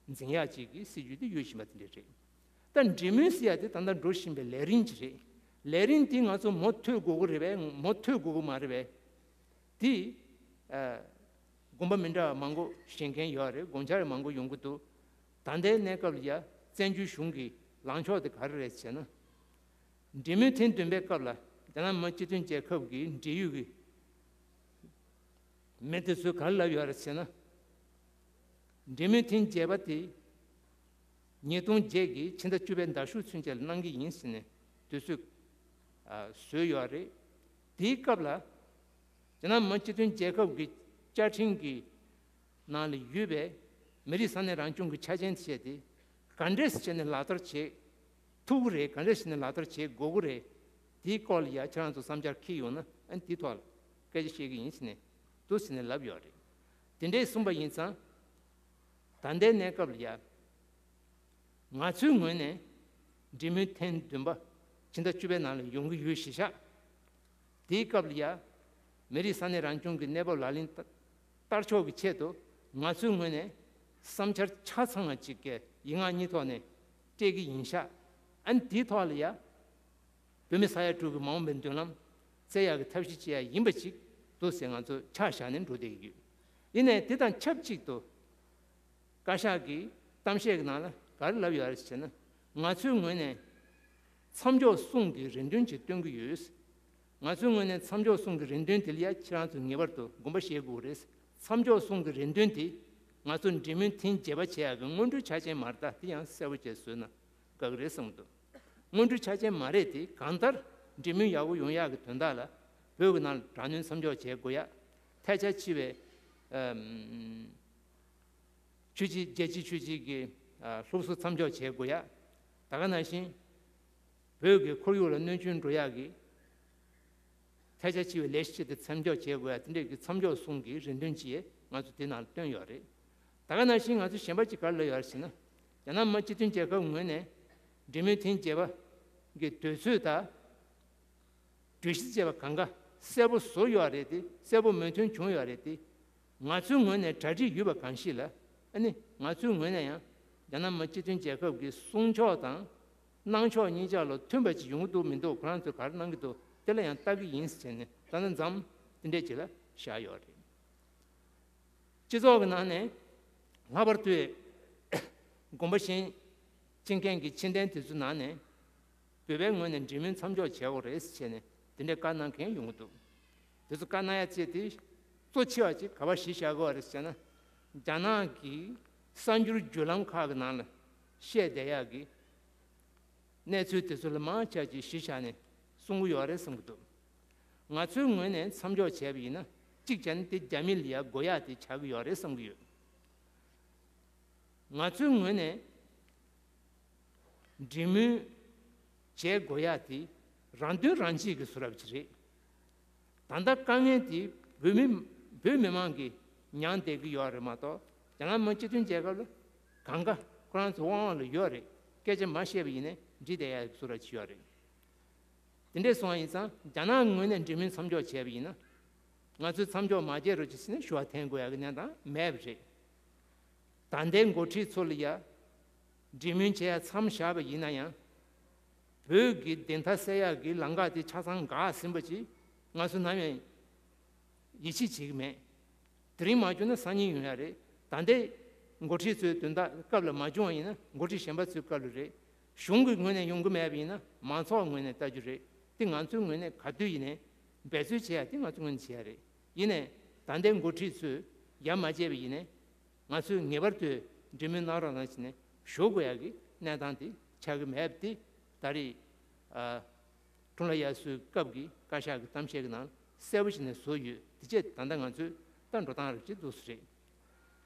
འཛིན་ཡག་ཅིག་གི་སྲིད་བྱུས་དེ་ཡོད་བཞིན་པ་དེ་འདྲ་རེད། ད་འབྲེལ་མོལ་ཟེར་ཡ་དེ་ད་ལྟ་འགྲོ་བཞིན་པའི་ལས་རིམ་ཅིག་རེད། ལས་རིམ་དེ་ང་ཚོ་མུ་མཐུད་དགོས་ཀྱི་རེད་པས། མུ་མཐུད་དགོས་ཀྱི་མ་རེད་པས། དེ་ཨ་དགོངས་པ་མི་འདྲ་བ་མང་པོ་བཞེས་མཁན་ཡོད་རེད། དགོངས་འཆར་མང་པོ་ཡོང་གི་འདུག་ད་ལྟའི་གནས་སྐབས་ལ་ཡ་བཙན་བྱོལ་གཞུང་གི་ལངས་ཕྱོགས་དེ་ག་རེ་རེད་ཟེར་ན། འབྲེལ་མོལ་ཐེངས་བདུན་པའི་སྐབས་ལ་རྒྱ་ནག་མི་དམངས་སྤྱི་མཐུན་རྒྱལ་ཁབ་ཀྱི་འབྲེལ་ཡོད་ཀྱི་མི་དེ་ཚོས་ག་རེ་ལབ་ཡོད་རེད་ཟེར་ན། འབྲེལ་མོལ་ཐེངས་བརྒྱད་པ་དེ་ཉིས་སྟོང་བརྒྱད་ཀྱི་ཕྱི་ཟླ་བཅུ་པའི་ཟླ་གཞུག་ཚུན་ཆད་ལ་གནང་གི་ཡིན་ཟེར་ནས་དུས་ཚོད་ཨ་བཟོས་ཡོད་རེད། དེའི་སྐབས་ལ་རྒྱ་ནག་མི་དམངས་སྤྱི་མཐུན་རྒྱལ་ཁབ་ཀྱི་བཅའ་ཁྲིམས་ཀྱི་ནང་ལ་ཡོད་པའི་མི་རིགས་ས་གནས་རང་སྐྱོང་གི་ཆ་རྐྱེན་བཅས་དེ་ག་འདྲས་བྱས་ནས་ལག་བསྟར་བྱེད་ཐུབ་ཀྱི་རེད། ག་འདྲས་བྱས་ནས་ལག་བསྟར་བྱེད་དགོས་ཀྱི་རེད། དེའི་སྐོར་ལ་ཡ་ཁྱེད་རང་ཚོ་བསམ་འཆར་འཁྱེར་ཡོང་ན་ཨ་ནི་དེའི་ཐོག་ལ་སྐད་ཆ་བཤད་ཀྱི་ཡིན་ཟེར་ནས་འདུག་ཟེར་ནས་ལབ་ཡོད་རེད། དེ་འདྲས་གསུངས་པ་ཡིན་ཙང་། ད་ལྟའི་གནས་སྐབས་ལ་ཡ། ང་ཚོའི་ངོས་ནས་འབྲེལ་མོལ་ཐེངས་བདུན་པ་ཕྱི་ཟླ་བཅུ་པའི་ནང་ལ་ཡོང་གི་ཡོད་གཞི་བཞག་དེའི་སྐབས་ལ་ཡ། མི་རིགས་ས་གནས་རང་སྐྱོང་གི་གནས་བབ་ལག་ལེན་བསྟར་ཕྱོགས་ཀྱི་ཆེད་དུ་ང་ཚོའི་ངོས་ནས་བསམ་འཆར་ཆ་ཚང་བ་ཅིག་གི་ཡིག་ངག་གཉིས་ཐོག་ནས་སྤྲད་ཀྱི་ཡིན་ཤག་ཨ་ནི་དེའི་ཐོག་ལ་ཡ། བོད་མི་ས་ཡ་དྲུག་གི་མ་འོངས་པའི་མདུན་ལམ་བཙལ་ཡག་གི་ཐབས་ཤེས་བྱེད་ཡ་ཡིན་པ་ཅིག་འདུག་ཟེར་ང་ཚོ་ཆ་བཞག་ནས་འགྲོ་བསྡད་ཀྱི་ཡོད། ཡིན་ནའི་དེ་དང་ཆབས་ཅིག་ཏུ། བཀའ་ཤག་གི་གཏམ་བཤད་ཀྱི་ནང་ལ་ག་རེ་ལབ་ཡོད་རེད་ཟེར་ན། ང་ཚོའི་ངོས་ནས་མཚམས་འཇོག་གསུམ་གྱི་རེ་འདུན་ཅིག་བཏོན་གྱི་ཡོད། ང་ཚོའི་ངོས་ནས་མཚམས་འཇོག་གསུམ་གྱི་རེ་འདུན་དེ་ལ་ཡ་ཁྱེད་རང་ཚོས་ངེས་པར་དུ་དགོངས་པ་བཞེས་དགོས་རེད། མཚམས་འཇོག་གསུམ་གྱི་རེ་འདུན་དེ་ང་ཚོ་འབྲེལ་མོལ་ཐེངས་བརྒྱད་པ་བྱེད་ཡག་གི་སྔོན་འགྲོའི་ཆ་རྐྱེན་མ་རེད། ད་དེ་ཡང་གསལ་པོ་བྱས་བཟོས་ན་དགའ་གི་རེད་བསམ་གྱི་འདུག་སྔོན་འགྲོའི་ཆ་རྐྱེན་མ་རེད་དེ། གང་ལྟར་འབྲེལ་མོལ་ཡག་པོ་ཡོང་ཡག་གི་དོན་དག་ལ་བོད་ཀྱི་ནང་ལ་དྲག་གནོན་མཚམས་འཇོག་བྱེད་དགོས་ཡ། ཐལ་ཆ་ཆེ་བའི་ཨམ། ཆོས་བརྒྱུད། རྒྱལ་སྤྱིའི་ཆོས་བརྒྱུད་ཀྱི་ཨ་སློབ་གསོ་མཚམས་འཇོག་བྱེད་དགོས་ཡ། ད་ག་ནང་བཞིན་བོད་ཀྱི་ཁོར་ཡུག་ལ་གནོད་སྐྱོན་འགྲོ་ཡག་གི་ཐལ་ཆ་ཆེ་བའི་ལས་གཞི་ཆེད་དུ་མཚམས་འཇོག་བྱེད་དགོས་ཡ། དེ་འདྲས་ཀྱི་མཚམས་འཇོག་གསུམ་གྱི་རེ་འདུན་ཅིག་ང་ཚོ་དེ་ནང་ལ་བཏོན་ཡོད་རེད། ད་ག་ནང་བཞིན་ང་ཚོ་གཞན་པ་ཅིག་ག་རེ་ལབ་ཡོད་རེད་ཟེར་ན། རྒྱ་ནག་མི་དམངས་སྤྱི་མཐུན་རྒྱལ་ཁབ་ངོས་ནས་འབྲེལ་མོལ་ཐེངས་བརྒྱད་པ་གི་དུས་ཚོད་དང་། གྲོས་གཞི་བཅས་པ་གང་ག་གསལ་པོ་བཟོ་ཡོད་རེད་དེ། གསལ་པོ་མོས་མཐུན་བྱུང་ཡོད་རེད་དེ། ང་ཚོའི་ངོས་ནས་གྲ་སྒྲིག་ཡོད་པ་གང་ཞིག་ལ། ཨ་ནི་ང་ཚོའི་ངོས་ནས་ཡང་རྒྱ་ནག་མི་སྤྱི་མཐུན་རྒྱལ་ཁབ་ཀྱི་གསུང་ཕྱོགས་དང་གནང་ཕྱོགས་གཉིས་ཆ་ལ་མཐུན་པ་ཅིག་ཡོང་གི་འདུག་མི་འདུག་ཁོ་རང་ཚོས་ག་རེ་གནང་གི་འདུག་དེ་ལ་ཡང་ལྟ་གི་ཡིན་ཟེར་ནས་ད་ནི་མཚམས་དེ་འདྲས་ཅིག་ལ་བཞག་ཡོད་རེད། སྤྱི་ཚོགས་ཀྱི་ནང་ནས་ལྷག་པར་དུ་དགོངས་པ་བཞེས་བྱེད་མཁན་གྱི་ཕྱི་རྟེན་དེ་ཚོའི་ནང་ནས་བོད་པའི་ངོས་ནས་འབྲེལ་མོལ་མཚམས་འཇོག་བྱེད་དགོས་རེད་ཟེར་ནས་དེ་འདྲའི་བཀའ་གནང་མཁན་ཡོང་གི་འདུག་དེ་ཚོ་བཀའ་གནང་ཡ་བཅས་དེ་གཙོ་ཆེ་བ་ཅིག་ག་པར་གཞི་བཞག་དགོས་རེད་ཟེར་ན། རྒྱ་ནག་གི་གསར་འགྱུར་བརྒྱུད་ལམ་ཁག་གི་ནང་ལ་བཤད་བསྡད་ཡག་གི་གནས་ཚུལ་དེ་ཚོ་ལ་མང་ཆེ་ཅིག་གཞི་བཞག་ནས་གསུང་གི་ཡོད་རེད་བསམ་གྱི་འདུག་ང་ཚོའི་ངོས་ནས་མཚམས་འཇོག་བྱས་པ་ཡིན་ན་གཅིག་བྱས་ན་དེ་རྒྱ་མི་ལ་ཡ་དགོས་ཡག་དེ་ཆགས་ཀྱི་ཡོད་རེད་བསམ་གྱི་ཡོད། ང་ཚོའི་ངོས་ནས་འབྲེལ་མོལ་བྱེད་དགོས་ཡག་དེ་རང་དོན་རང་གཅེས་ཀྱི་བཟོ་འདྲ་ཅིག་རེད། ད་ལྟ་དཀའ་ངལ་དེ་བོད་མི་བོད་མི་མང་གིས་མྱངས་བསྡད་ཀྱི་ཡོད་རེད་མ་གཏོགས། རྒྱ་ནག་མི་སྤྱི་མཐུན་རྒྱལ་ཁབ་ལ་གང་ག་ཁོ་རང་ཚོ་དབང་དབང་ལ་ཡོད་རེད། སྐད་ཆ་མ་བཤད་པ་ཡིན་ན་འགྲིག་བསྡད་ཡག་གི་བཟོ་འདྲ་ཅིག་ཡོད་རེད། དེ་འདྲས་སོང་བ་ཡིན་ཙང་རྒྱ་ནག་ངོས་ནས་འབྲེལ་མོལ་མཚམས་འཇོག་བྱས་པ་ཡིན་ན། ང་ཚོས་མཚམས་འཇོག་མ་བྱེད་རོགས་གྱིས་ཟེར་ནས་ཞུ་བ་འཐེན་དགོས་ཡག་གི་གནས་སྟངས་མེད་པ་རེད། ད་ལྟའི་འགོ་ཁྲིད་ཚོ་ལ་ཡ་འབྲེལ་མོལ་བྱེད་ཡ་མཚམས་བཞག་པ་ཡིན་ན་ཡང་། བོད་ཀྱི་བདེན་མཐའ་གསལ་ཡག་གི་ལམ་ཁ་དེ་ཆ་ཚང་འགག་ཟིན་པ་ཅིག་ང་ཚོ་ནམ་ཡང་ཡིད་ཆེས་བྱེད་ཀྱི་མེད། དེ་རིང་མ་བྱུང་ན་སང་ཉིན་ཡོང་ཡ་རེད། ད་ལྟའི་འགོ་ཁྲིད་ཚོའི་དོན་དག་སྐབས་ལ་མ་བྱུང་བ་ཡིན་ན་འགོ་ཁྲིད་གཞན་པ་ཚོའི་སྐབས་ལ་རེད། གཞུང་གི་ངོས་ནས་ཡོང་གི་མེད་པ་ཡིན་ན་མང་ཚོགས་ངོས་ནས་ལྟ་རྒྱུ་རེད། དེ་ང་ཚོའི་ངོས་ནས་ག་དུས་ཡིན་ནའི་འབད་རྩོལ་བྱེད་ཡ་དེ་ང་ཚོའི་ངོས་ནས་བྱེད་ཡ་རེད། ཡིན་ནའི་ད་ལྟའི་འགོ་ཁྲིད་ཚོས་ཡ་མ་བྱས་པ་ཡིན་ནའི་ང་ཚོས་ངེས་པར་དུ་འབྲེལ་མོལ་གནང་རོགས་གནང་བྱས་ནས་ཞུ་དགོས་ཡ་གི་གནས་སྟངས་དེ་ཆགས་ཀྱི་མེད་པ་དེ་ད་རེས་ཨ། ཁྲུང་ལ་ཡ་སུའི་སྐབས་ཀྱི་བཀའ་ཤག་གི་གཏམ་བཤད་ཀྱི་ནང་གསལ་པོ་བྱས་ནས་བཟོ་ཡོད། དེ་བྱས་ད་ལྟ་ང་ཚོས་ད་འགྲོ་སྟངས་རེ་བྱེད་འདུག་སེ་རེད།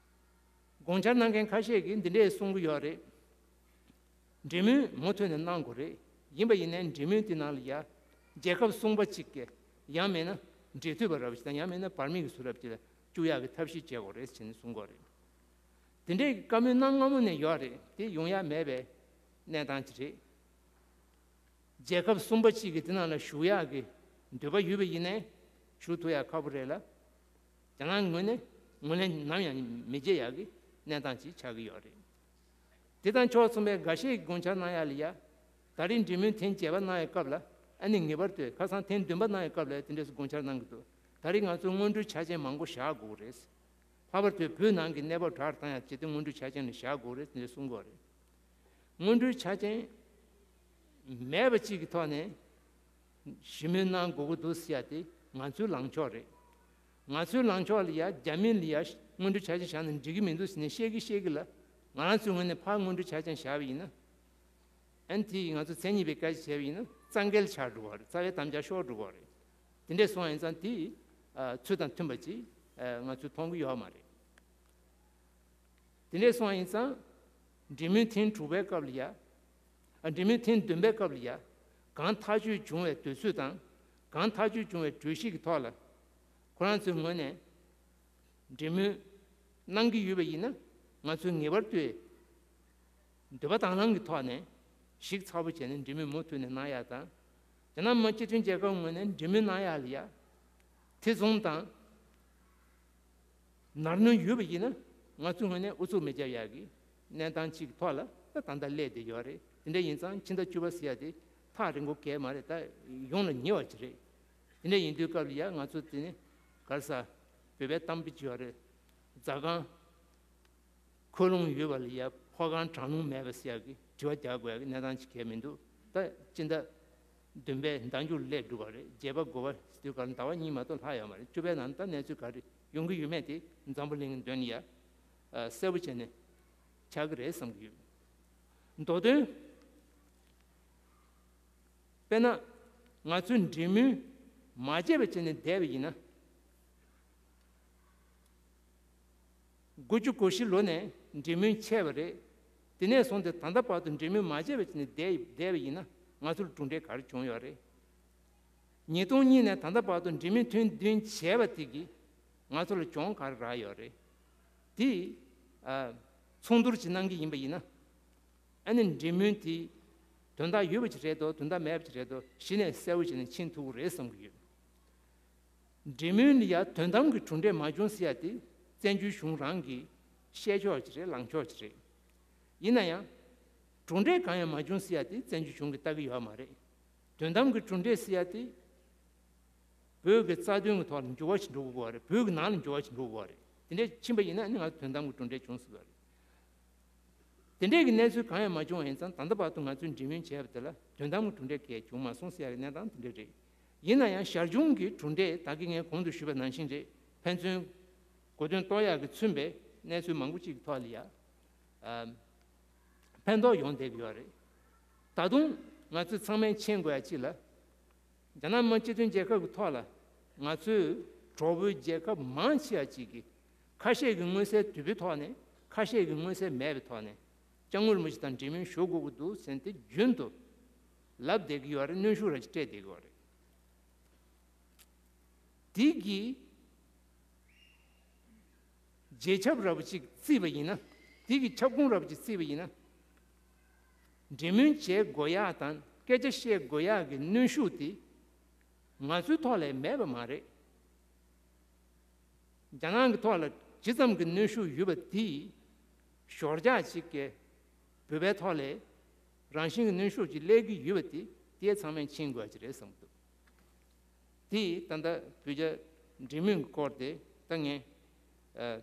དགོངས་འཆར་གནང་མཁན་ཁ་ཤས་ཀྱིས་འདི་འདྲས་གསུང་གི་ཡོད་རེད། འབྲེལ་མོལ་མུ་མཐུད་ནས་གནང་དགོས་རེད། ཡིན་པ་ཡིན་ནའི་འབྲེལ་མོལ་དེ་ནང་ལ་ཡ་རྒྱལ་ཁབ་གསུམ་པ་གཅིག་གིས་ཡང་མིན་ན་འབྲེལ་མཐུད་པ་རབ་ཅིག་དང་ཡང་མིན་ན་བར་མི་གི་སུ་རབ་ཅིག་ལ་བཅུག་ཡག་གི་ཐབས་ཤེས་བྱེད་དགོས་རེད་ཟེར་ནས་གསུང་གི་ཡོད་རེད། དེ་འདྲའི་བཀའ་མོལ་གནང་སྔ་མོ་ནས་ཡོད་རེད། དེ་ཡོང་ཡ་མེད་པའི་གནས་སྟངས་ཅིག་རེད། རྒྱལ་ཁབ་གསུམ་པ་གཅིག་གི་དེ་ནང་ལ་ཞུགས་ཡག་གི་འདོད་པ་ཡོད་པ་ཡིན་ནའི་ཞུགས་ཐུབ་ཡག་ཁག་པོ་རེད་ལ། རྒྱ་ནག་ངོས་ནས་ངོས་ལེན་ནམ་ཡང་མི་བྱེད་ཡག་གི་གནས་སྟངས་ཅིག་ཆགས་ཀྱི་ཡོད་རེད། དེ་དང་ཕྱོགས་མཚུངས་པའི་འགའ་ཤས་ཀྱིས་དགོངས་འཆར་གནང་ཡག་ལ་ཡ། ད་རེས་འབྲེལ་མོལ་ཐེངས་བརྒྱད་པ་གནང་བའི་སྐབས་ལ་ཨ་ནི་ངེས་པར་དུ་ཁ་སང་ཐེངས་བདུན་པ་གནང་བའི་སྐབས་ལ་དེ་འདྲས་སུ་དགོངས་འཆར་གནང་གི་འདུག་ད་རེས་ང་ཚོས་སྔོན་འགྲོའི་ཆ་རྐྱེན་མང་པོ་བཞག་དགོས་རེད། ལྷག་པར་དུ་བོད་ནང་གི་གནས་བབ་དྲག་བཏང་ཡག་ཆེད་དུ་སྔོན་འགྲོའི་ཆ་རྐྱེན་ལ་བཞག་དགོས་རེད་ཟེར་གསུང་གི་ཡོད་རེད། སྔོན་འགྲོའི་ཆ་རྐྱེན་མེད་པ་གཅིག་གི་ཐོག་ནས་ཞི་མོལ་གནང་དགོས་ཀྱི་འདུག་ཟེར་ཡ་དེ་ང་ཚོའི་ལངས་ཕྱོགས་རེད། ང་ཚོའི་ལངས་ཕྱོགས་ལ་ཡ་རྒྱ་མི་ལ་ཡ་སྔོན་འགྲོའི་ཆ་རྐྱེན་བཞག་ན་འགྲིག་གི་མི་འདུག་ཟེར་ནས་བཤད་ཀྱི་བཤད་ཀྱི་ལ། ང་རང་ཚོའི་ངོས་ནས་ཕར་སྔོན་འགྲོའི་ཆ་རྐྱེན་བཞག་པ་ཡིན་ན། ཨན་དེ་ང་ཚོ་མཚན་ཉིད་པའི་སྐད་ཆ་བྱས་པ་ཡིན་ན་རྩ་འགལ་ཆགས་འགྲོ་བ་རེད། རྩ་བའི་དམ་བཅའ་ཤོར་འགྲོ་བ་རེད། དེ་འདྲས་སོང་བ་ཡིན་ཙང་དེ་ཨ་ཚུལ་དང་མཐུན་པ་ཅིག་ཨ་ང་ཚོས་མཐོང་གི་ཡོད་མ་རེད། དེ་འདྲས་སོང་བ་ཡིན་ཙང་འབྲེལ་མོལ་ཐེངས་དྲུག་པའི་སྐབས་ལ་ཡ། ཨ་འབྲེལ་མོལ་ཐེངས་བདུན་པའི་སྐབས་ལ་ཡ། གང་ཐག་གཅོད་བྱུང་བའི་དུས་ཚོད་དང་། གང་ཐག་གཅོད་བྱུང་བའི་གྲོས་གཞི་གི་ཐོག་ལ། ཁོ་རང་ཚོའི་ངོས་ནས་འབྲེལ་མོལ་གནང་གི་ཡོད་པ་ཡིན་ན། ང་ཚོས་ངེས་པར་དུ་འདོད་པ་དང་བླངས་ཀྱི་ཐོག་ནས་ཞིབ་ཚགས་པོ་བྱས་ནས་འབྲེལ་མོལ་མུ་མཐུད་ནས་གནང་ཡག་དང་། རྒྱ་ནག་མི་དམངས་སྤྱི་མཐུན་རྒྱལ་ཁབ་ངོས་ནས་འབྲེལ་མོལ་གནང་ཡག་ལ་ཡ། ཐེ་ཚོམ་དང་ནར་སྣོན་ཡོད་པ་ཡིན་ན། ང་ཚོའི་ངོས་ནས་ཨུ་ཚུགས་མི་རྒྱབ་ཡག་གི་གནས་སྟངས་གཅིག་གི་ཐོག་ལ་ད་ད་ལྟ་སླེབས་བསྡད་ཡོད་རེད། དེ་འདྲ་ཡིན་ཙང་ཕྱི་ཟླ་བཅུ་པ་ཟེར་ཡག་དེ་ཐག་རིང་པོ་གས་མ་རེད། ད་ཡོང་ལ་ཉེ་བ་ཅིག་རེད། དེ་འདྲ་ཡིན་དུས་སྐབས་ལ་ཡ་ང་ཚོ་དེ་ནི་ག་རེ་ཟ། བོད་པའི་གཏམ་དཔེ་ཅིག་ཡོད་རེད། རྫ་སྒང་ཁོ་ལོང་ཡོད་པ་ལ་ཡ་ཕོ་སྒང་གྲང་རླུང་མེད་པ་ཟེར་ཡག་གི་དྲི་བ་རྒྱག་དགོས་ཡག་གི་གནས་སྟངས་ཅིག་གས་མི་འདུག་ད་སྤྱི་ཟླ་བདུན་པའི་ཟླ་མཇུག་སླེབས་འགྲོ་བ་རེད། བརྒྱད་པ་དགུ་པ་དུས་སྐབས་ལ་ཟླ་བ་གཉིས་མ་གཏོགས་ལྷག་ཡོད་མ་རེད། བཅུ་པའི་ནང་ད་གནས་ཚུལ་ག་རེ་ཡོང་གི་ཡོད་མེད་དེ་འཛམ་བུ་གླིང་གི་མདུན་ལ་ཡ་གསལ་པོ་བྱས་ནས་ཆགས་ཀྱི་རེད་བསམ་གྱི་ཡོད། མདོ་དོན། དཔེར་ན། ང་ཚོས་འབྲེལ་མོལ་མ་བྱས་པ་བྱས་ནས་བསྡད་པ་ཡིན་ན། དགུ་བཅུ་གོ་བཞི་ལོ་ནས་འབྲེལ་མོལ་བྱས་པ་རེད། དེ་ནས་བཟུང་སྟེ་ད་ལྟ་བར་དུ་འབྲེལ་མོལ་མ་བྱས་པ་བྱས་ནས་བསྡད་བསྡད་པ་ཡིན་ན། ང་ཚོར་གྲུབ་འབྲས་ག་རེ་བྱུང་ཡོད་རེད། ཉིས་སྟོང་གཉིས་ནས་ད་ལྟ་བར་དུ་འབྲེལ་མོལ་ཐེངས་བདུན་བྱས་པ་དེ་གིས་ང་ཚོ་ལ་གྱོང་ག་རེ་རག་ཡོད་རེད། དེ་ཨ་ཚོགས་འདུར་ཅིག་གནང་གི་ཡིན་པ་ཡིན་ན། ཨ་ནི་འབྲེལ་མོལ་དེ་དོན་དག་ཡོད་པ་ཅིག་རེད་དོ། དོན་དག་མེད་པ་ཅིག་རེད་དོ། གཞི་ནས་གསལ་པོ་བྱས་ནས་ཕྱིན་ཐུབ་ཀྱི་རེད་བསམ་གྱི་ཡོད། འབྲེལ་མོལ་ལ་ཡ་དོན་དམ་གྱི་གྲུབ་འབྲས་མ་བྱུང་ཟེར་ཡ་དེ་བཙན་བྱོལ་གཞུང་རང་གི་བཤད་ཕྱོགས་ཅིག་རེད། ལངས་ཕྱོགས་ཅིག་རེད། ཡིན་ན་ཡང་གྲུབ་འབྲས་གང་ཡང་མ་བྱུང་ཟེར་ཡ་དེ་བཙན་བྱོལ་གཞུང་གིས་ལྟ་གི་ཡོད་མ་རེད། དོན་དམ་གྱི་གྲུབ་འབྲས་ཟེར་ཡ་དེ་བོད་ཀྱི་རྩ་དོན་གྱི་ཐོག་ལ་འགྱུར་བ་ཞིག་འགྲོ་དགོས་པ་རེད། བོད་ཀྱི་ནང་ལ་འགྱུར་བ་ཞིག་འགྲོ་དགོས་པ་རེད། དེ་འདྲ་ཕྱིན་པ་ཡིན་ན་ནི་ང་ཚོ་དོན་དམ་གྱི་གྲུབ་འབྲས་བྱུང་སྲིད་པ་རེད། དེ་འདྲས་ཀྱི་གནས་ཚུལ་གང་ཡང་མ་བྱུང་བ་ཡིན་ཙང་། ད་ལྟ་བར་དུ་ང་ཚོས་འབྲེལ་མོལ་བྱས་པ་དེ་ལ་དོན་དམ་གྱི་གྲུབ་འབྲས་གང་ཡང་བྱུང་མ་སོང་ཟེར་ཡ་གི་གནས་སྟངས་དེ་འདྲ་རེད། ཡིན་ན་ཡང་ཞར་བྱུང་གི་གྲུབ་འབྲས་ད་གིན་ངས་གོང་དུ་ཞུས་པ་ནང་བཞིན་རེད། ཕན་ཚུན་གོ་དོན་རྟོགས་ཡག་གིས་མཚོན་པའི་གནས་ཚུལ་མང་པོ་ཅིག་གི་ཐོག་ལ་ཡ་ཨ་ཕན་ཐོགས་ཡོང་བསྡད་ཀྱི་ཡོད་རེད། ད་དུང་ང་ཚོས་ཚང་མས་མཁྱེན་དགོས་ཡ་གཅིག་ལ། རྒྱ་ནག་མི་དམངས་སྤྱི་མཐུན་རྒྱལ་ཁབ་ཀྱི་ཐོག་ལ་ང་ཚོས་གྲོགས་པོའི་རྒྱལ་ཁབ་མང་ཆེ་བ་ཅིག་གིས་ཁ་ཤས་ཀྱིས་མངོན་གསལ་དོད་པོའི་ཐོག་ནས། ཁ་ཤས་ཀྱིས་མངོན་གསལ་མེད་པའི་ཐོག་ནས་སྐྱབས་མགོན་རིན་པོ་ཆེ་དང་འབྲེལ་མོལ་ཞུ་དགོས་ཀྱི་འདུག་ཟེར་ཏེ་རྒྱུན་དུ་ལབ་བསྡད་ཀྱི་ཡོད་རེད། གནོན་ཤུགས་ར་ཅིག་སྤྲད་བསྡད་ཀྱི་ཡོད་རེད། དེ་གི་རྗེས་ཁྱབ་ར་བ་ཅིག་བརྩིས་པ་ཡིན་ན། དེ་གི་ཁྱབ་ཁོངས་ར་བ་ཅིག་བརྩིས་པ་ཡིན་ན། འབྲེལ་མོལ་བྱེད་དགོས་ཡག་དང་སྐད་ཆ་བཤད་དགོས་ཡག་གི་གནོན་ཤུགས་དེ་ང་ཚོའི་ཐོག་ལ་མེད་པ་མ་རེད། རྒྱ་ནག་གི་ཐོག་ལ་ཇི་ཙམ་གྱི་གནོན་ཤུགས་ཡོད་པ་དེ་ཞོར་རྒྱག་ཅིག་གིས་བོད་པའི་ཐོག་ལ་རང་བཞིན་གྱི་གནོན་ཤུགས་ཅིག་སླེབས་ཀྱི་ཡོད་པ་དེ། དེ་ཚང་མས་མཁྱེན་དགོས་ཀྱི་རེད་བསམ་གྱི་འདུག་དེ་ད་ལྟ་བོད་རྒྱ་འབྲེལ་མོལ་གྱི་སྐོར་དེ་ད་ངས་ཨ་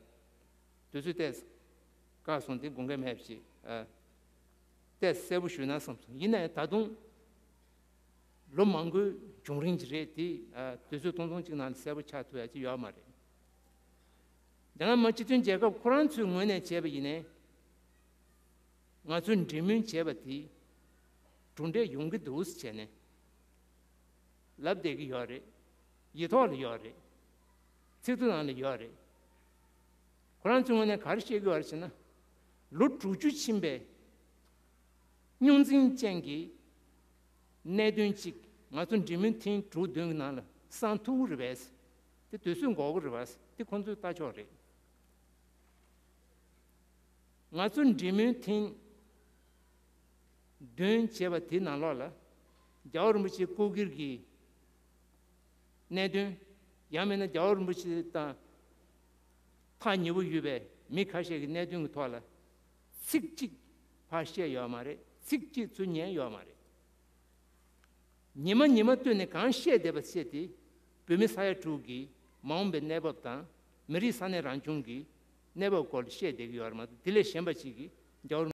དུས་ཚོད་ཏོག་ཙམ་བཀག་སོང་སྟེ་དགོངས་འགལ་མེད་པ་ཞིག་ཨ་ཏོག་ཙམ་གསལ་པོ་ཞུས་ན་བསམ་སོང་། ཡིན་ནའི་ད་དུང་ལོ་མང་པོའི་བྱུང་རིམ་ཅིག་རེད། དེ་ཨ་དུས་ཚོད་ཐུང་ཐུང་ཅིག་ནང་ལ་གསལ་པོ་ཆགས་ཐུབ་ཡ་ཅིག་ཡོད་མ་རེད། རྒྱ་ནག་མི་དམངས་སྤྱི་མཐུན་རྒྱལ་ཁབ་ཁོ་རང་ཚོའི་ངོས་ནས་བྱས་པ་ཡིན་ནའི། ང་ཚོས་འབྲེལ་མོལ་བྱས་པ་དེ་གྲུབ་འབྲས་ཡོང་གི་འདུག་ཟེར་བྱས་ནས། ལབ་བསྡད་ཀྱི་ཡོད་རེད། ཡིག་ཐོག་ལ་ཡོད་རེད། ཚིག་ཐོ་ནང་ལ་ཡོད་རེད། ཁོ་རང་ཚོའི་ངོས་ནས་ག་རེ་བཤད་ཀྱི་ཡོད་རེད་ཟེར་ན། ལོ་དྲུག་ཅུ་ཕྱིན་པའི་རྙོག་འཛིང་ཅན་གྱི་གནད་དོན་གཅིག་ང་ཚོ་འབྲེལ་མོལ་ཐེངས་དྲུག་བདུན་གྱི་ནང་ལ་གསང་ཐུབ་ཀྱི་རེད་པས། དེ་དུས་ཚོད་འགོར་གྱི་རེད་པས། དེ་ཁོང་ཚོའི་ལྟ་ཕྱོགས་རེད། ང་ཚོ་འབྲེལ་མོལ་ཐེངས་བདུན་བྱས་པ་དེའི་ནང་ལོགས་ལ་རྒྱལ་བ་རིན་པོ་ཆེ་སྐུ་སྒེར་གྱི་གནད་དོན། ཡང་མིན་ན་རྒྱལ་བ་རིན་པོ་ཆེ་དང་ཐག་ཉེ་པོ་ཡོད་པའི་མི་ཁ་ཤས་ཀྱི་གནད་དོན་གྱི་ཐོག་ལ་ཚིག་གཅིག་ཕར་བཤད་ཡོད་མ་རེད། ཚིག་གཅིག་ཚུར་ཉན་ཡོད་མ་རེད། ཉི་མ་ཉི་མ་བསྟུད་ནས་གང་བཤད་བསྡད་པ་བཤད་དེ། བོད་མི་ས་ཡ་དྲུག་གི་མ་འོངས་པའི་གནས་བབ་དང་། མི་རིགས་ས་གནས་རང་སྐྱོང་གི་གནས་བབ་སྐོར་ལ་བཤད་བསྡད་ཀྱི་ཡོད་རེད་མ་གཏོགས། དེ་ལས་གཞན་པ་ཅིག་གིས་རྒྱལ་བ